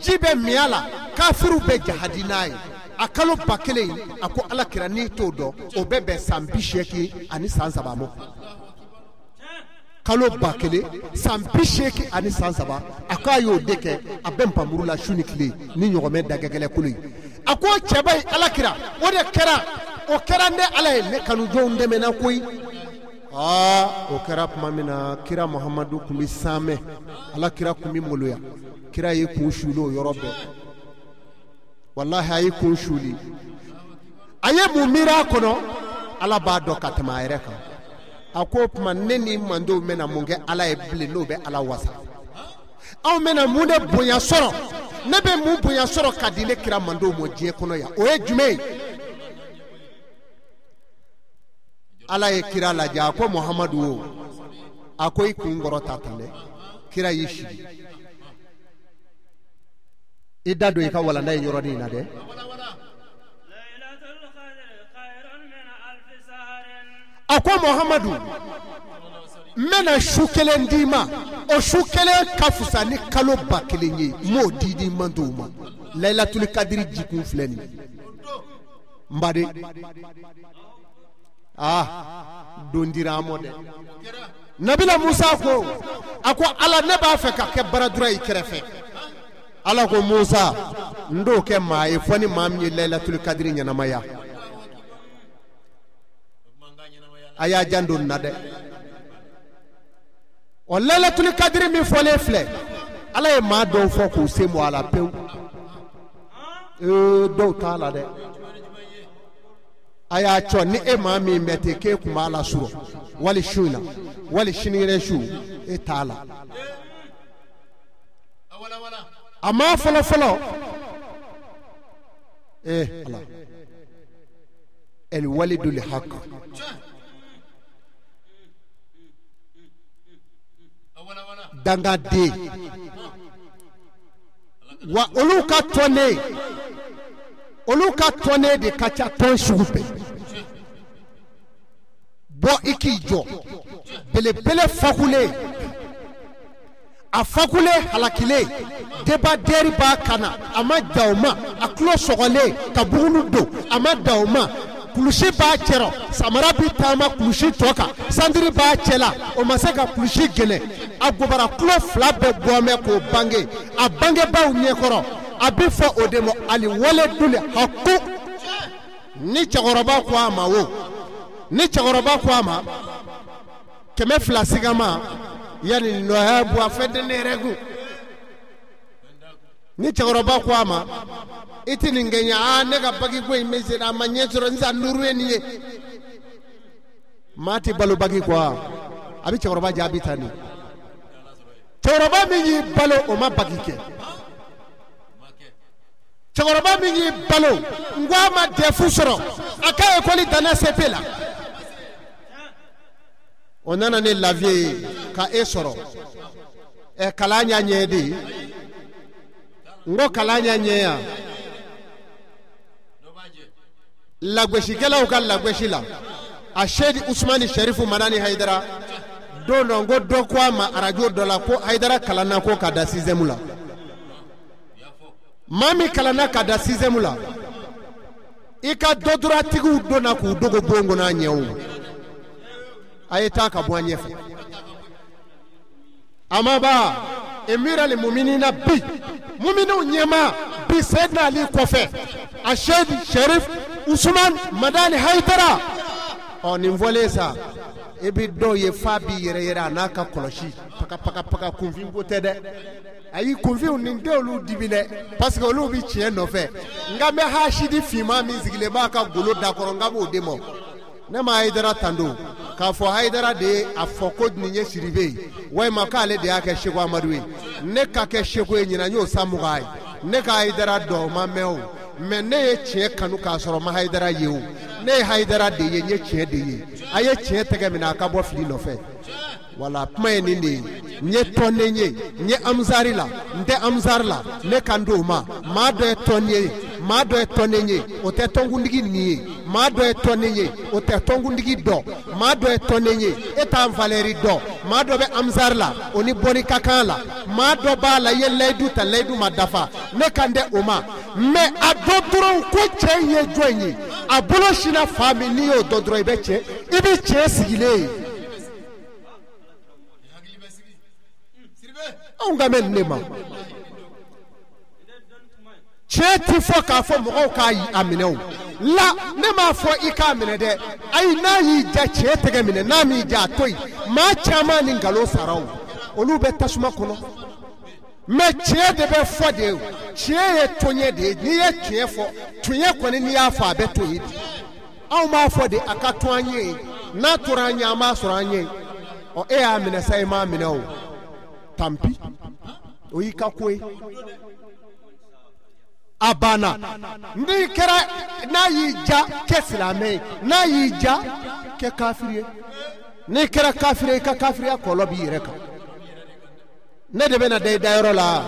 ji bɛ min a la kafiriw bɛ jahadi n'a ye a kalo 1000 a ko ala kira n'i t'o dɔn o bɛ bɛn san 83 ma kalo 1000 san 83 a k'a y'o de kɛ a bɛ npanmuru la su ni tile ni ɲɔgɔmɛ dagɛgɛlɛ kolo ye a ko cɛba in ala kira o de kɛra o kɛra ne ala ye ne kanujɔnw dɛmɛna koyi aa o kɛra tuma min na kira Muhamadu tun bɛ sanmɛ ala kira tun bɛ maloya kira y'i kun suli o yɔrɔ bɛɛ walahi a y'i kun suli a ye mun miiri a kɔnɔ ala b'a dɔn ka tɛmɛ a yɛrɛ kan a ko o tuma ne ni mandenw bɛna mun kɛ ala ye bilen n'o bɛ ala wasa anw bɛna mun de bonya sɔrɔ ne bɛ mun bonya sɔrɔ ka di ne kira mandenw ma diɲɛ kɔnɔ yan o ye jumɛn ye ala ye kira lajɛ a ko Muhamadu o a ko i kun kɔrɔta tan dɛ kira y'i sigi i da don i ka walanda in yɔrɔnin in na dɛ a ko Muhamadu n bɛna su kelen d'i ma o su kelen ka fisa ni kalo 1000 ye n b'o di di mantow ma Layilatuli kadiri jikun filɛ nin ye n baden aa don dira an mɔ dɛ Nabila Musa ko a ko ala ne b'a fɛ ka kɛ baradura i kɛrɛfɛ ala ko Musa n t'o kɛ maa ye fɔ ni maa min ye Layilatuli kadiri ɲɛnamaya a y'a janto nin na dɛ ɔ Layilatuli kadiri min fɔlen filɛ ala ye maa dɔw fɔ k'u sen bɔ a la pewu dɔw t'a la dɛ a y'a cɔ ni e maa min bɛ ten k'e tun b'a la surɔ wali su in na wali sinikɛnɛ su e t'a la a maa fɔlɔ fɔlɔ ala el walidul haq dangaden wa olu ka tɔnden olu ka tɔnden de ka ca tɔn sugu bɛɛ bɔ i k'i jɔ belebele fakulen a fakulen halakilen debadɛri b'a kan na a ma dan o ma a tulo sɔgɔlen ka bugunu don a ma dan o ma kulusi b'a cɛrɔ samara bi taama kulusi tɔ kan sandiri b'a cɛ la o ma se ka kulusi gɛlɛn a gobara tulo fila bɛɛ bɔmɛ k'o bange a bangebaaw ɲɛkɔrɔ a bɛ fɔ o de ma ali waleduli haku ni cɛkɔrɔba ko a ma o ni cɛkɔrɔba ko a ma 200 sigama yanni nɔya bɔ a fɛn tɛ ne yɛrɛ kun ni cɛkɔrɔba ko a ma i tɛ nin kɛ n ye aa ne ka bagi ko in bɛ sen a ma ɲɛ sɔrɔ n san 5 ye nin ye maa tɛ balo bagi kɔ a bɛ cɛkɔrɔba jaabi tan de. Cɛkɔrɔba min y'i balo o ma bagi kɛ. Cɛkɔrɔba min y'i balo n ko a ma dɛfu sɔrɔ a ka ekɔli danna CP la. O nana ni lafiye ye ka e sɔrɔ. Ɛ kalan y'a ɲɛ de ye. N ko kalan y'a ɲɛ yan. Lagosilikɛlaw ka lagosi la a Seyidi Usumani Sɛrifu Madani Hayidara don dɔ n ko dɔ ko a ma arajo dɔ la ko Hayidara kalanna ko ka da sixième la. Maa min kalanna ka da sixième la i ka dɔduratigiw donna k'u dogo bon kɔnɔ a ɲɛ o. A ye taa ka bɔ an ɲɛfɛ. A ma ban emiral muminina bi muminw ɲɛmaa bi Seyidina Ali kɔfɛ a Seyidi Sɛrif Usumani Madani Hayidara. Ɔ nin fɔlen sa i bɛ dɔw ye f'a b'i yɛrɛ yɛrɛ a n'a ka kɔlɔsi paka paka paka kunfin ko tɛ dɛ. Ayi kunfinw nin tɛ olu dimi dɛ parce que olu bɛ tiɲɛ nɔfɛ. Nka n bɛ hasidi finman min sigilen b'a ka golo da kɔrɔ n ka b'o de ma. Ne ma Hayidara tando k'a fɔ Hayidara de ye a fɔ ko nin ye Sidibe ye walima k'ale de y'a kɛ Seko Amadu ye. Ne ka kɛ Seko ye ɲinan n y'o san 20 ye. Ne ka Hayidara dɔn o ma mɛn o mais ne ye tiɲɛ kanu k'a sɔrɔ ma Hayidara ye o. Ne ye Hayidara de ye n ye tiɲɛ de ye. A ye tiɲɛ tɛgɛ minɛ a ka bɔ fili nɔfɛ. Wala kuma ye nin de ye. N ye tɔnden ye n ye Amzari la n tɛ Amzari la ne kan d'o ma. Maa dɔ ye tɔn ye maa dɔ ye tɔnden ye o tɛ tɔnkuntigi nin ye. Maa dɔ ye tɔnden ye o tɛ tɔnkuntigi dɔn. Maa dɔ ye tɔnden ye e t'an valeri dɔn. Maa dɔ bɛ Amzari la o ni bɔnni ka kan la. Maa dɔ b'a la i ye layidu ta layidu ma dafa ne kan tɛ o ma. Mais a dɔn dɔrɔn ko cɛ in ye jɔn ye a bolo sinna fa min n'i y'o dɔn dɔrɔn i bɛ cɛ sigilen ye. Anw ka mɛn nin de ma. Tiɲɛ ti fɔ k'a fɔ mɔgɔw k'a minɛ o la ne m'a fɔ i k'a minɛ dɛ. Ayi n'a y'i ja tiɲɛ tɛgɛ minɛ n'a m'i ja a to yen. Maa caman ni nkalon sara o olu bɛ tasuma kɔnɔ. Mais tiɲɛ de bɛ fɔ de tiɲɛ ye toɲɛ de ye. N'i ye tiɲɛ fɔ tiɲɛ kɔni n'i y'a fɔ a bɛ to yen de. Anw b'a fɔ de a ka to an ye n'a tora an ɲɛ an b'a sɔrɔ an ye. Ɔ e y'a minɛ sa i m'a minɛ o tant pis o y'i ka ko ye. A banna n'i kɛra n'a y'i ja kɛ silamɛ ye n'a y'i ja kɛ kafiri ye. N'i kɛra kafiri ye i ka kafiriya kɔlɔlɔ b'i yɛrɛ kan. Ne de bɛna da i dayɔrɔ la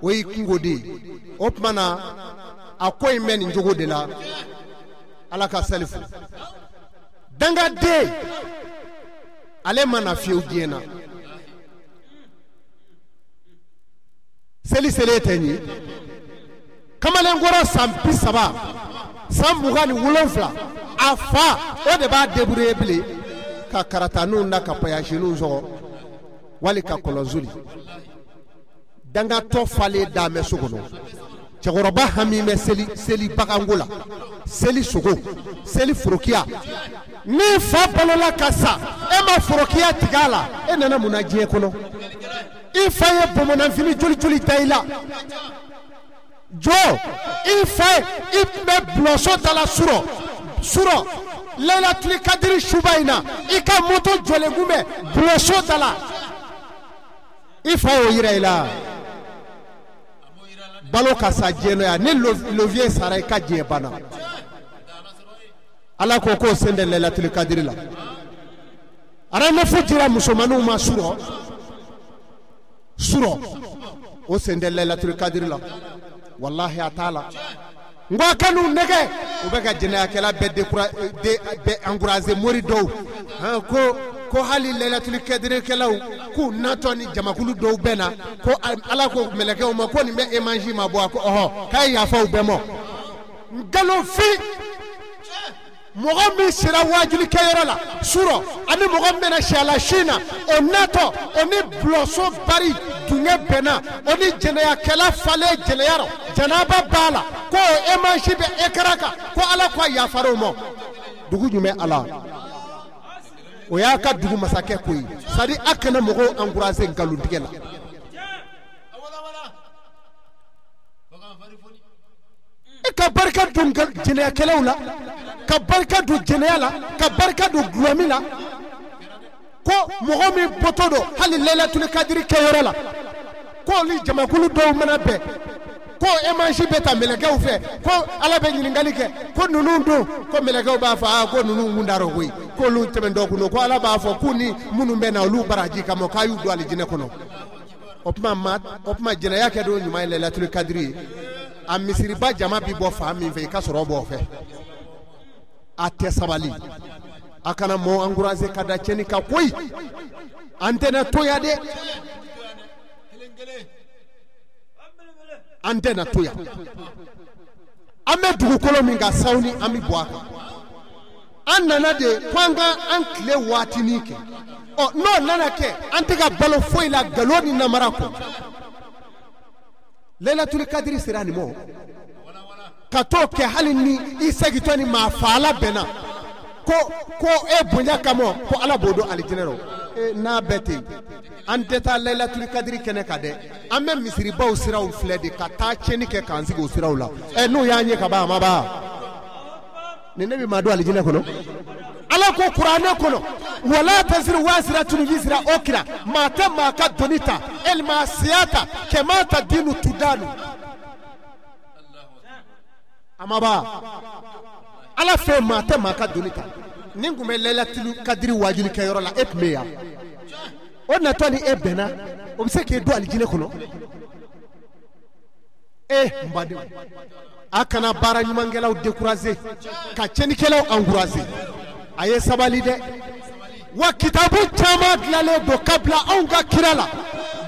o y'i kungo de ye. O tuma na a ko in bɛ nin cogo de la. Ala ka salifu dangaden ale ma na fiyewu diɲɛ na. Seli selen tɛ nin ye. Kamalenkɔrɔ san 30 san 27 a fa o de b'a débrouiller bilen ka karataninw na ka payasininw sɔgɔ wali ka kɔlɔnsoli. Dangatɔ falen da bɛ so kɔnɔ. Cɛkɔrɔba hami bɛ seli baganko la seli sogo seli forokiya. Ni fa balola ka sa e ma forokiya tigɛ a la e nana mun na diɲɛ kɔnɔ? I fa ye bamananfini joli joli da i la. Jɔ i fa i tun bɛ bulɔnso da la surɔ Laylatul Kadiri suba in na i ka moto jɔlen kun bɛ bulɔnso da la. I fa y'o yira i la. Balo ka sa diɲɛ nɔ yan ni levier sara i ka diɲɛ banna. Ala ko k'o sen tɛ Laylatul Kadiri la. Aramɛfu dira musomaninw ma surɔ o sen tɛ Laylatul Kadiri la. Walahi a t'a la. N ko a ka n'u nɛgɛ u bɛ ka jɛnɛyakɛla bɛɛ encourager mori dɔw ko hali Laylatul Kadirikɛlaw k'u natɔ ni jamakulu dɔw bɛ na ko Ala ko mɛlɛkɛw ma ko nin bɛ émanji ma bɔ a ko ɔhɔ k'a ye yafa u bɛɛ ma. Nkalonfin mɔgɔ min sera waajulikɛyɔrɔ la surɔ ani mɔgɔ min bɛna siyala sin na o natɔ o ni bulɔnso bari dungɛ bɛnna o ni jɛnɛyakɛla falen jɛnɛya rɔ jɛnɛba b'a la ko émanji bɛ écran kan ko Ala ko a yafara o ma. Dugu jumɛn Ala o y'a ka dugu masakɛ ko ye. C'est à dire a kana mɔgɔw encourager nkalontigɛ la. E ka barika don jɛnɛyakɛlaw la ka barika don jɛnɛya la ka barika don gulɔmi la. Ko mɔgɔ min bɔtɔ don hali Laylatul Kadiri kɛyɔrɔ la, ko olu jamakulu dɔw mana bɛn, ko image bɛ ta mɛlɛkɛw fɛ, ko Ala bɛ ɲininkali kɛ, ko ninnu dun, ko mɛlɛkɛw b'a fɔ aa ko ninnu kun dar'o koyi, k'olu tɛmɛntɔ kun don, ko Ala b'a fɔ k'u ni minnu bɛ na olu baraji kama k'a y'u don alijinɛ kɔnɔ. O tuma jɛnɛya kɛ don ɲuman ye Laylatul Kadiri ye. A misiriba jama bi bɔ fan min fɛ, i ka sɔrɔ b'o fɛ. A tɛ sabali, a kana mɔɔ encourager ka da tiɲɛni kan koyi. An tɛna to yan dɛ, an tɛna to yan. An bɛ dugukolo min kan sawuni, an bɛ bɔ a kan. An nana de ko an ka an tile waatinin kɛ. Ɔ n'o nana kɛ, an tɛ ka balo foyi la nkalon ni namara kɔ. Laylatul Kadiri sera nin ma ka t'o kɛ, hali ni i segintɔ ni maa faala bɛnna, ko e bonya kama ko Ala b'o don alijinɛ rɔ. N'a bɛɛ ten, an tɛ taa Laylatul Kadiri kɛnɛ kan dɛ, an bɛ misiribaw siraw filɛ de ka taa tiɲɛni kɛ k'an sigi o siraw la. N'u y'an ye ka ban, a ma ban. Nin ne bɛ maa don alijinɛ kɔnɔ. Ala ko kuranɛ kɔnɔ, wala taziru waziratun wizra ukra, maa tɛ maa ka doni ta, elima siya ta, kɛmɛ ta dinu tudanu. A ma ban. Ala fɛ maa tɛ maa ka doni ta. Nin tun bɛ Laylatul Kadiri wajuli kɛyɔrɔ la, e tun bɛ yan. O natɔ ni e bɛnna, o bɛ se k'e don alijinɛ kɔnɔ. N badenw, a kana baara ɲumankɛlaw décourager, ka tiɲɛnikɛlaw encourager. A ye sabali dɛ. Wa kitabu caman dilanlen don ka bila anw ka kira la,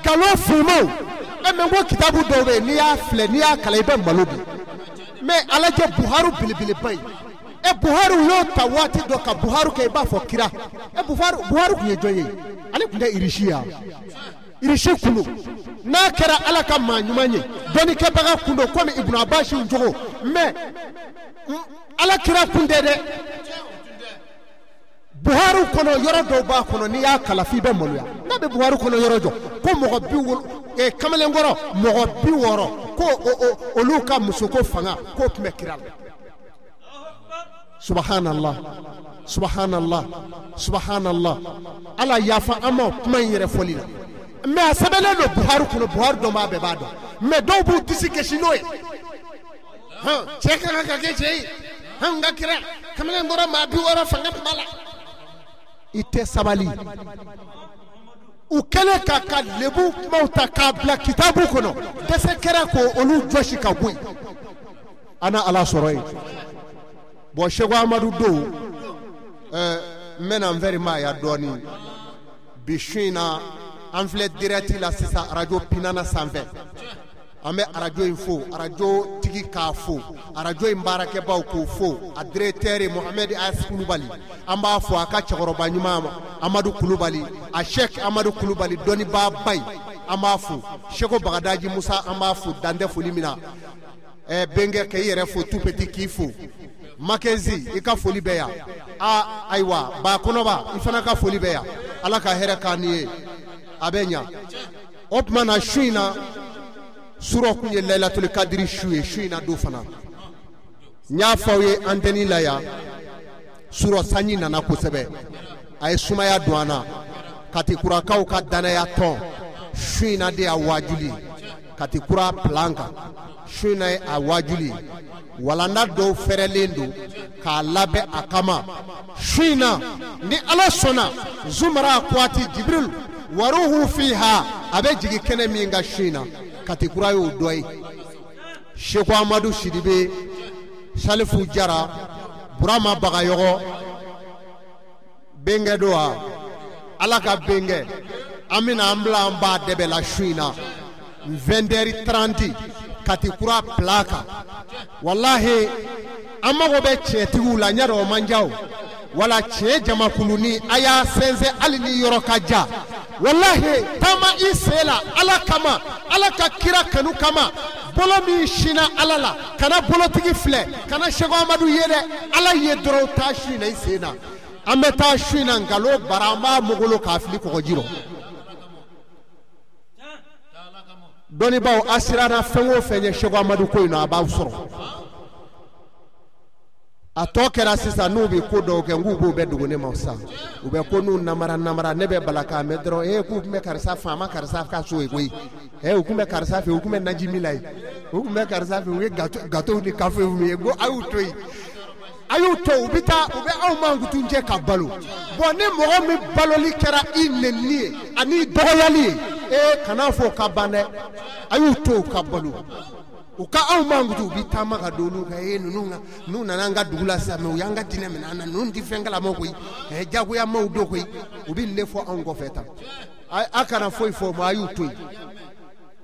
nkalon funmaw. Mɛ n ko kitabu dɔw bɛ yen, n'i y'a filɛ, n'i y'a kalan, i bɛ malo bi. Mɛ a lajɛ Buhari belebeleba in. Buhari y'o ta waati dɔ ka Buhari kɛ i b'a fɔ kira. Buhari tun ye jɔn ye? Ale tun tɛ Irisi ya. Irisi kun don. N'a kɛra Ala ka maa ɲuman ye, dɔnnikɛbaga kun don komi Ibunu Abasi cogo. Mɛ Ala kira kun tɛ dɛ. Buhari kɔnɔ yɔrɔ dɔw b'a kɔnɔ, n'i y'a kalan f'i bɛ maloya. N'a bɛ Buhari kɔnɔ yɔrɔ jɔ ko mɔgɔ 60, kamalenkɔrɔ mɔgɔ 60, ko olu ka musoko fanga k'o tun bɛ kira la. Subhanallah, subhanallah, subhanallah. Ala yafa an ma kuma in yɛrɛ fɔli la. Mɛ a sɛbɛnnen don Buhari kɔnɔ, Buhari dɔn b'a bɛɛ b'a dɔn. Mɛ dɔw b'u disi gosi n'o ye. Cɛ ka kan ka kɛ cɛ ye. N ka kira kamalenkɔrɔ maa 60 fanga tun b'a la. I tɛ sabali. U kɛlen k'a ka lebu kumaw ta k'a bila kitabu kɔnɔ, dɛsɛ kɛra k'olu jɔsi ka bɔ yen. An na Ala sɔrɔ yen. Bon, Seko Amadu don, n bɛna n fɛri maaya dɔɔnin. Bi su in na, an filɛ direct la sisan arajo Pinana sanfɛ. An bɛ arajo in fo, arajo tigi k'a fo, arajo in baarakɛbaw k'o fo, a directeur Mohamed As Kulubali, an b'a fo, a ka cɛkɔrɔba ɲuman Amadu Kulubali, a Cheikh Amadu Kulubali dɔnnibaaba in, an b'a fo. Seko Bagadaji Musa, an b'a fo dan tɛ foli min na. Bɛnkɛ k'i yɛrɛ fo, tout petit k'i fo. Makenzi, i ka foli bɛ yan. A ayiwa, ba kɔnɔba, i fana ka foli bɛ yan. Ala ka hɛrɛ k'an ni ye. A bɛ ɲa. O tuma na su in na, surɔ kun ye Laylatul Kadiri su ye, su in na don fana. N y'a fɔ aw ye antenne la yan, surɔ sanji nana kosɛbɛ. A ye sumaya don an na. Katikurakaw ka danaya tɔn, su in na de y'a wajuli. Katikura plan kan, su in na ye a wajuli. Walanda dɔw fɛrɛlen don k'a labɛn a kama. Su in na, ni Ala sɔnna, Zumara Kuwati Jibril waruhu fiha, a bɛ jigin kɛnɛ min kan su in na, Katikura y'o dɔ ye. Seko Amadu Sidibe, Salifu Jara, Burama Bagayɔgɔ, bɛnkɛ don wa? Ala ka bɛnkɛ. An bɛna an bila an ba dɛbɛ la su in na. 20h30 Katikura plan kan. Walahi, an mago bɛ tiɲɛtigiw la, n y'a dɔn o man diya o. Wala tiɲɛ jamakulunin, a y'a sɛnsɛn hali ni yɔrɔ ka jan. Walahi, taama i sen la Ala kama, Ala ka kira kanu kama. Bolo min sinna Ala la, kana bolotigi filɛ, kana Seko Amadu ye dɛ. Ala ye dɔrɔn, taa su in na i sen na. An bɛ taa su in na nkalon bara, an b'a mogolo k'a fili kɔgɔji rɔ. Dɔnnibaaw, a siranna fɛn o fɛn ɲɛ Seko Amadu ko in na, a b'aw sɔrɔ. A tɔ kɛra sisan n'u bɛ ko dɔw kɛ n k'u b'o bɛɛ dogo ne ma sisan u bɛ ko n'u namara namara ne bɛ bala k'a mɛn dɔrɔn ee k'u tun bɛ karisa faama karisa ka so ye koyi ee u tun bɛ karisa fɛ u tun bɛ najimi la yen u tun bɛ karisa fɛ u ye gâteau ni kafew min ye ko a y'u to yen a y'u to u bɛ taa u bɛ anw mankutu jɛ ka balo bɔn ni mɔgɔ min baloli kɛra i nenni ye ani dɔgɔyali ye ee kana fɔ o ka ban dɛ a y'u to u ka balo u ka anw mankutu u bɛ taama ka don olu kan ee ninnu ka n'u nana an ka dugu la sisan mɛ u y'an ka diinɛ minɛ an na ninnu tɛ fɛn kalama koyi ɛ jagoya maaw don koyi u bɛ nin de fɔ anw kɔfɛ tan a kana foyi fɔ o ma a y'u to yen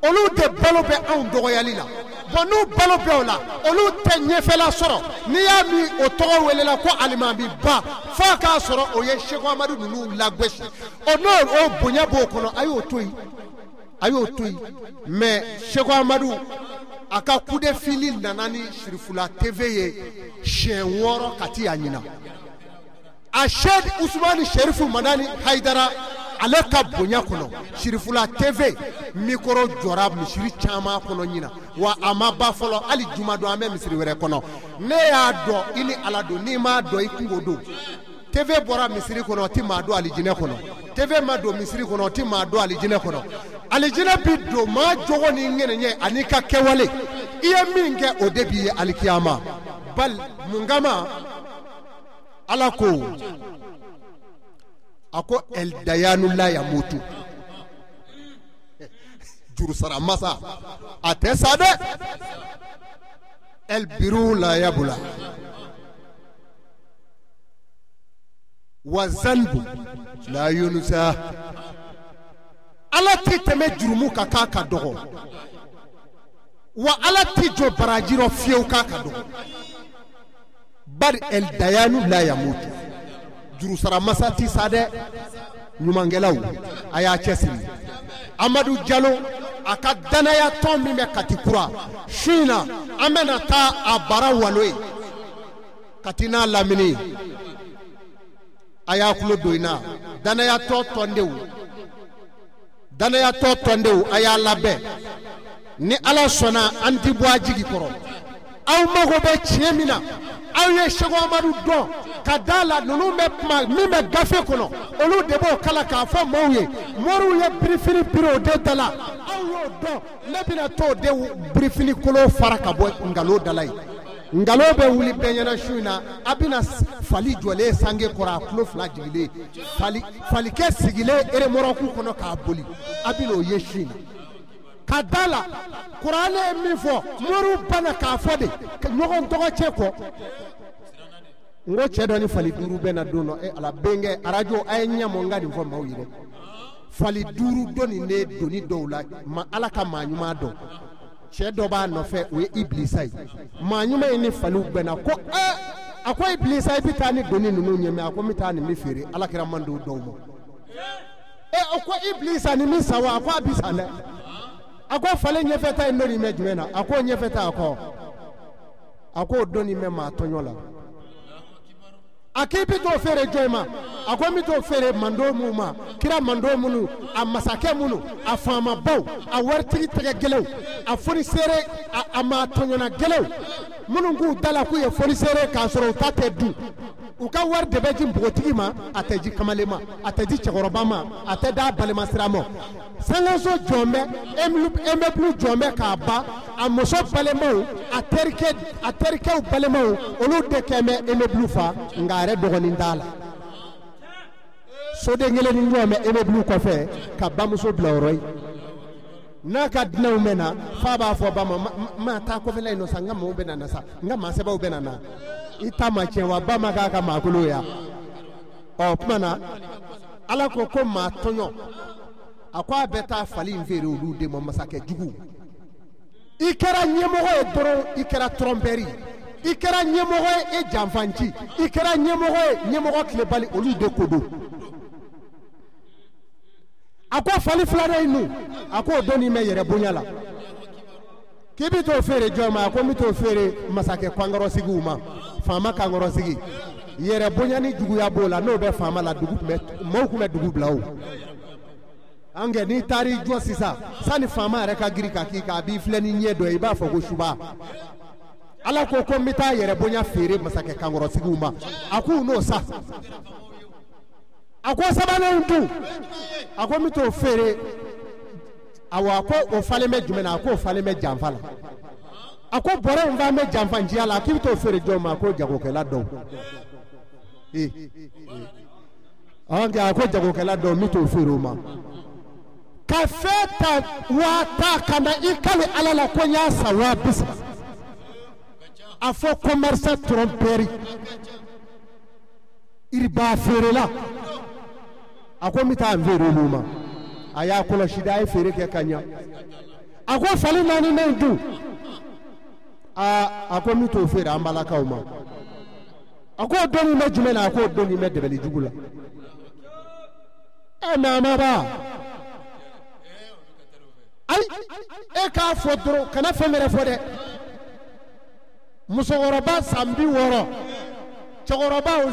olu de balo bɛ anw dɔgɔyali la bɔn n'u balo bɛ o la olu tɛ ɲɛfɛla sɔrɔ n'i y'a min o tɔgɔ welela ko alimamiba f'a k'a sɔrɔ o ye Seko Amadu ninnu lagosi o n'o o bonya b'o kɔnɔ a y'o to yen a y'o to yen mɛ Seko Amadu a ka coup de fil nana ni Sirifula TV ye siɲɛ 6 ka ti a ɲina a Sɛki Usumani Serifu Madani Hayidara ale ka bonya kɔnɔ Sirifula TV mikoro jɔra misiri caman kɔnɔ ɲina wa a ma ban fɔlɔ hali juma don an bɛ misiri wɛrɛ kɔnɔ ne y'a dɔn i ni Ala don n'i m'a dɔn i kungo don TV bɔra misiri kɔnɔ o ti maa don alijinɛ kɔnɔ TV ma don misiri kɔnɔ o ti maa don alijinɛ kɔnɔ alijinɛ bi don maa jogo ni ŋɛnɛɲɛ ani ka kɛwale i ye min kɛ o de b'i ye alikiyama bali mun kama Ala ko a ko el dayanu la yamutu jurusara masa a tɛ sa dɛ el biru la yabula wa zanbu la yunusa Ala tɛ tɛmɛ jurumu kan k'a ka dɔgɔ wa Ala tɛ jɔ baraji rɔ fiyewu k'a ka dɔgɔ bari el dayanu la yamutu jurusara masa ti sa dɛ ɲumankɛlaw a y'a cɛsiri Amadu Jalo a ka danaya tɔn min bɛ Kati kura su in na an bɛna taa a bara walo ye Kati n'a lamini a y'a tulo don in na danayatɔ tɔndenw danayatɔ tɔndenw a y'a labɛn ni Ala sɔnna an ti bɔ a jigi kɔrɔ aw mago bɛ tiɲɛ min na aw ye Seko Amadu dɔn ka da la ninnu bɛ kuma min bɛ gafe kɔnɔ olu de b'o kala k'a fɔ maaw ye moriw ye birifini biri o de da la aw y'o dɔn ne bɛna t'o de birifini kolo fara ka bɔ nkalon da la yen nkalon bɛ wuli bɛɛ ɲɛna su in na a bɛna fali jɔlen sange kɔrɔ a tulo fila jigilen falikɛ sigilen eremɔrɔku kɔnɔ k'a boli a bɛna o ye su in na ka da la kuranɛ ye min fɔ moriw banna k'a fɔ de ɲɔgɔn tɔgɔ cɛ kɔ n ko cɛ dɔ ni fali 5 bɛ na don dɔ e Ala bɛnkɛ arajo a ye ɲɛmɔ n ka nin fɔ maaw ye dɛ fali 5 donni ne doni dɔw la ma Ala ka maa ɲuman dɔn cɛ dɔ b'a nɔfɛ o ye Ibilisa ye maa ɲuman in ni faliw bɛnna ko a ko Ibilisa i bɛ taa ni doni ninnu ɲɛ mɛ a ko n bɛ taa nin bɛ feere Ala kɛra man don dɔw ma o ko Ibilisa ni min sa wa a ko a bi sa dɛ a ko falen ɲɛfɛ ta in donni bɛ jumɛn na a ko ɲɛfɛ ta a kɔ a ko o donni bɛ maa tɔɲɔ la a k'i bɛ t'o feere jɔn ma a ko n bɛ t'o feere mando minnu ma kira mando minnu a masakɛ minnu a faamabaw a waritigi tɛgɛ gɛlɛnw a fonisere a maa tɔɲɔna gɛlɛnw minnu k'u da la k'u ye fonisere k'a sɔrɔ u ta tɛ dun u ka wari de bɛ di npogotigi ma a tɛ di kamalen ma a tɛ di cɛkɔrɔba ma a tɛ d'a balima sira ma sankanso jɔn bɛ immeuble jɔn bɛ k'a ban a muso balimaw a terikɛw balimaw olu de kɛn bɛ immeuble fa nka a yɛrɛ dɔgɔnin t'a la soden kelen ni jɔn bɛ immeuble kɔfɛ ka bamuso bila o yɔrɔ ye n'a ka dunanw bɛ na f'a b'a fɔ ba ma ma taa kɔfɛla in nɔ sa n ka maaw bɛ na sa n ka maasɛbɛw bɛ na i ta ma tiɲɛ wa ba ma k'a ka maakolo ya ɔ tuma na Ala ko ko maa tɔɲɔ a ko a bɛ taa fali in feere olu de ma masakɛ jugu i kɛra ɲɛmɔgɔ ye dɔrɔn i kɛra trompeur i kɛra ɲɛmɔgɔ ye e janfanci i kɛra ɲɛmɔgɔ ye ɲɛmɔgɔ tilebali olu de ko don a ko fali filanan in nun a ko o donni bɛ yɛrɛ bonya la k'i bɛ t'o feere jɔn ma a ko n bɛ t'o feere masakɛ kankɔrɔsigiw ma faama kankɔrɔsigi yɛrɛ bonya ni juguya b'o la n'o bɛ faama la dugu tun bɛ maaw tun bɛ dugu bila o an kɛ n'i taar'i jɔ sisan sani faama yɛrɛ ka girin ka k'i kan a b'i filɛ ni ɲɛ dɔ ye i b'a fɔ ko suba. Ala ko ko n bɛ taa yɛrɛ bonya feere masakɛ kankɔrɔsigiw ma a k'u n'o sa a ko sabanan dun a ko n bɛ t'o feere awa a ko o falen bɛ jumɛn na a k'o falen bɛ janfa la a ko bɔrɛ in falen bɛ janfanciya la a k'i bɛ t'o feere jɔn ma a ko jagokɛla dɔw a ko jagokɛla dɔw n bɛ t'o feere o ma ka fɛn ta 10,000 ka na i kali Ala la ko n y'a san 30,000 a fɔ commerçant trompeur iriba feerela a ko n bɛ taa n feere olu ma a y'a kɔlɔsi dɛ a ye feere kɛ ka ɲa a ko fali naani ne dun aa a ko n bɛ t'o feere an balakaw ma a ko dɔnni bɛ jumɛn na a ko dɔnni bɛ dɛbɛli jugu la ɛ mɛ a ma ban ayi e k'a fɔ dɔrɔn kana fɛn wɛrɛ fɔ dɛ musokɔrɔba san 60 cɛkɔrɔba o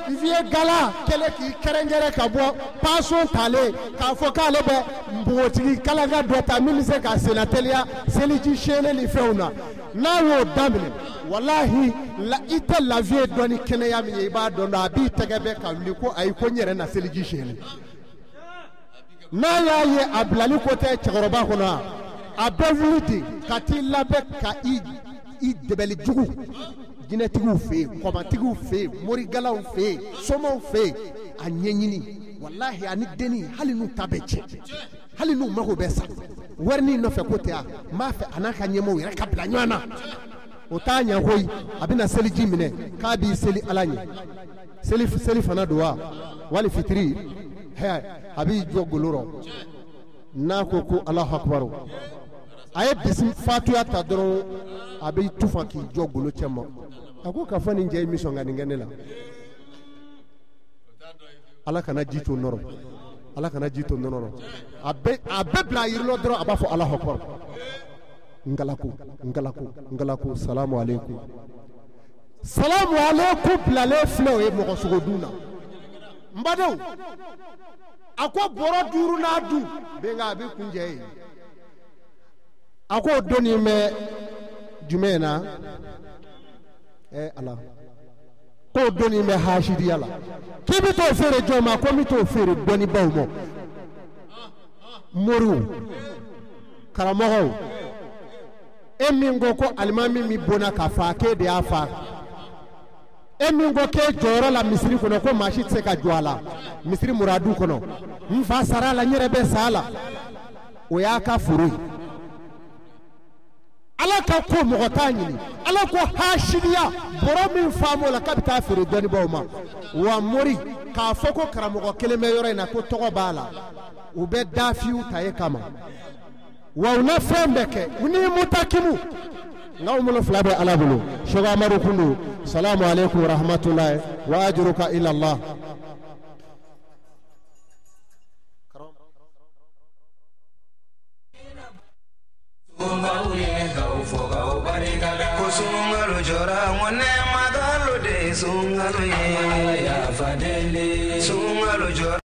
vieux gala kɛlen k'i kɛrɛnkɛrɛn ka bɔ pension talen k'a fɔ k'ale bɛ npogotigi kalanka dɔ ta min bɛ se k'a senna teliya seliji siyɛnni ni fɛnw na n'a y'o daminɛ walahi i tɛ lafiye dɔn ni kɛnɛya min ye i b'a dɔn a b'i tɛgɛ bɛ ka wuli ko ayi ko n yɛrɛ na seliji siyɛnni n'a y'a ye a bilali ko tɛ cɛkɔrɔba kɔnɔ a bɛ wuli de ka t'i labɛn ka i dɛbɛli jugu jinɛtigiw fɛ yen kɔmatigiw fɛ yen morigalaw fɛ yen somaw fɛ yen a ɲɛɲini walahi ani denni hali n'u ta bɛ cɛ hali n'u mago bɛ sa warinin nɔfɛ ko tɛ a n b'a fɛ a n'a ka ɲɛmɔgɔw yɛrɛ ka bila ɲɔgɔn na o t'a ɲɛ koyi a bɛna seliji minɛ k'a b'i seli Ala ɲɛ seli fana don wa wali fitiri hɛ a b'i jɔ golo rɔ n'a ko ko Alahu akibaru a ye bisi fatuya ta dɔrɔn a b'i tufa k'i jɔ golo cɛ ma a ko k'a fɔ nin cɛ in bɛ sɔn ka nin kɛ ne la Ala kana ji to nɔrɔ Ala kana ji to nɔnɔ rɔ a bɛ bila a yiri la dɔrɔn a b'a fɔ Alahu akibaru ngalako ngalako ngalako salamu aleykum salamu aleykum bilalen filɛ o ye mɔgɔ sogo dun na n badenw a ko bɔrɔ 5 n'a dun bɛnka a bɛ kunjɛ yen a ko donni bɛ jumɛn na Ala k'o donni bɛ hasidiya la k'i bɛ t'o feere jɔn ma ko n bɛ t'o feere dɔnnibaw ma moriw karamɔgɔw e min ko ko alimami min bonna ka fa k'e de y'a fa e min ko k'e jɔyɔrɔ la misiri kɔnɔ ko maa si tɛ se ka jɔ a la misiri muradu kɔnɔ n fa sara la n yɛrɛ bɛ sa a la o y'a ka foro ye Ala ka ko mɔgɔ t'a ɲini Ala ko hasidiya bɔrɔ min faam'o la k'a bɛ taa feere dɔnnibaw ma wa mori k'a fɔ ko karamɔgɔ kelen bɛ yɔrɔ in na ko tɔgɔ b'a la u bɛ dafiw ta e kama wa u na fɛn bɛɛ kɛ u ni mutakimu nka u bolo fila bɛ Ala bolo Sɛki Amadu Kundu salamu aleykum wa rahmatulahi wa ajuruka ila Allah. Sungalu jɔra.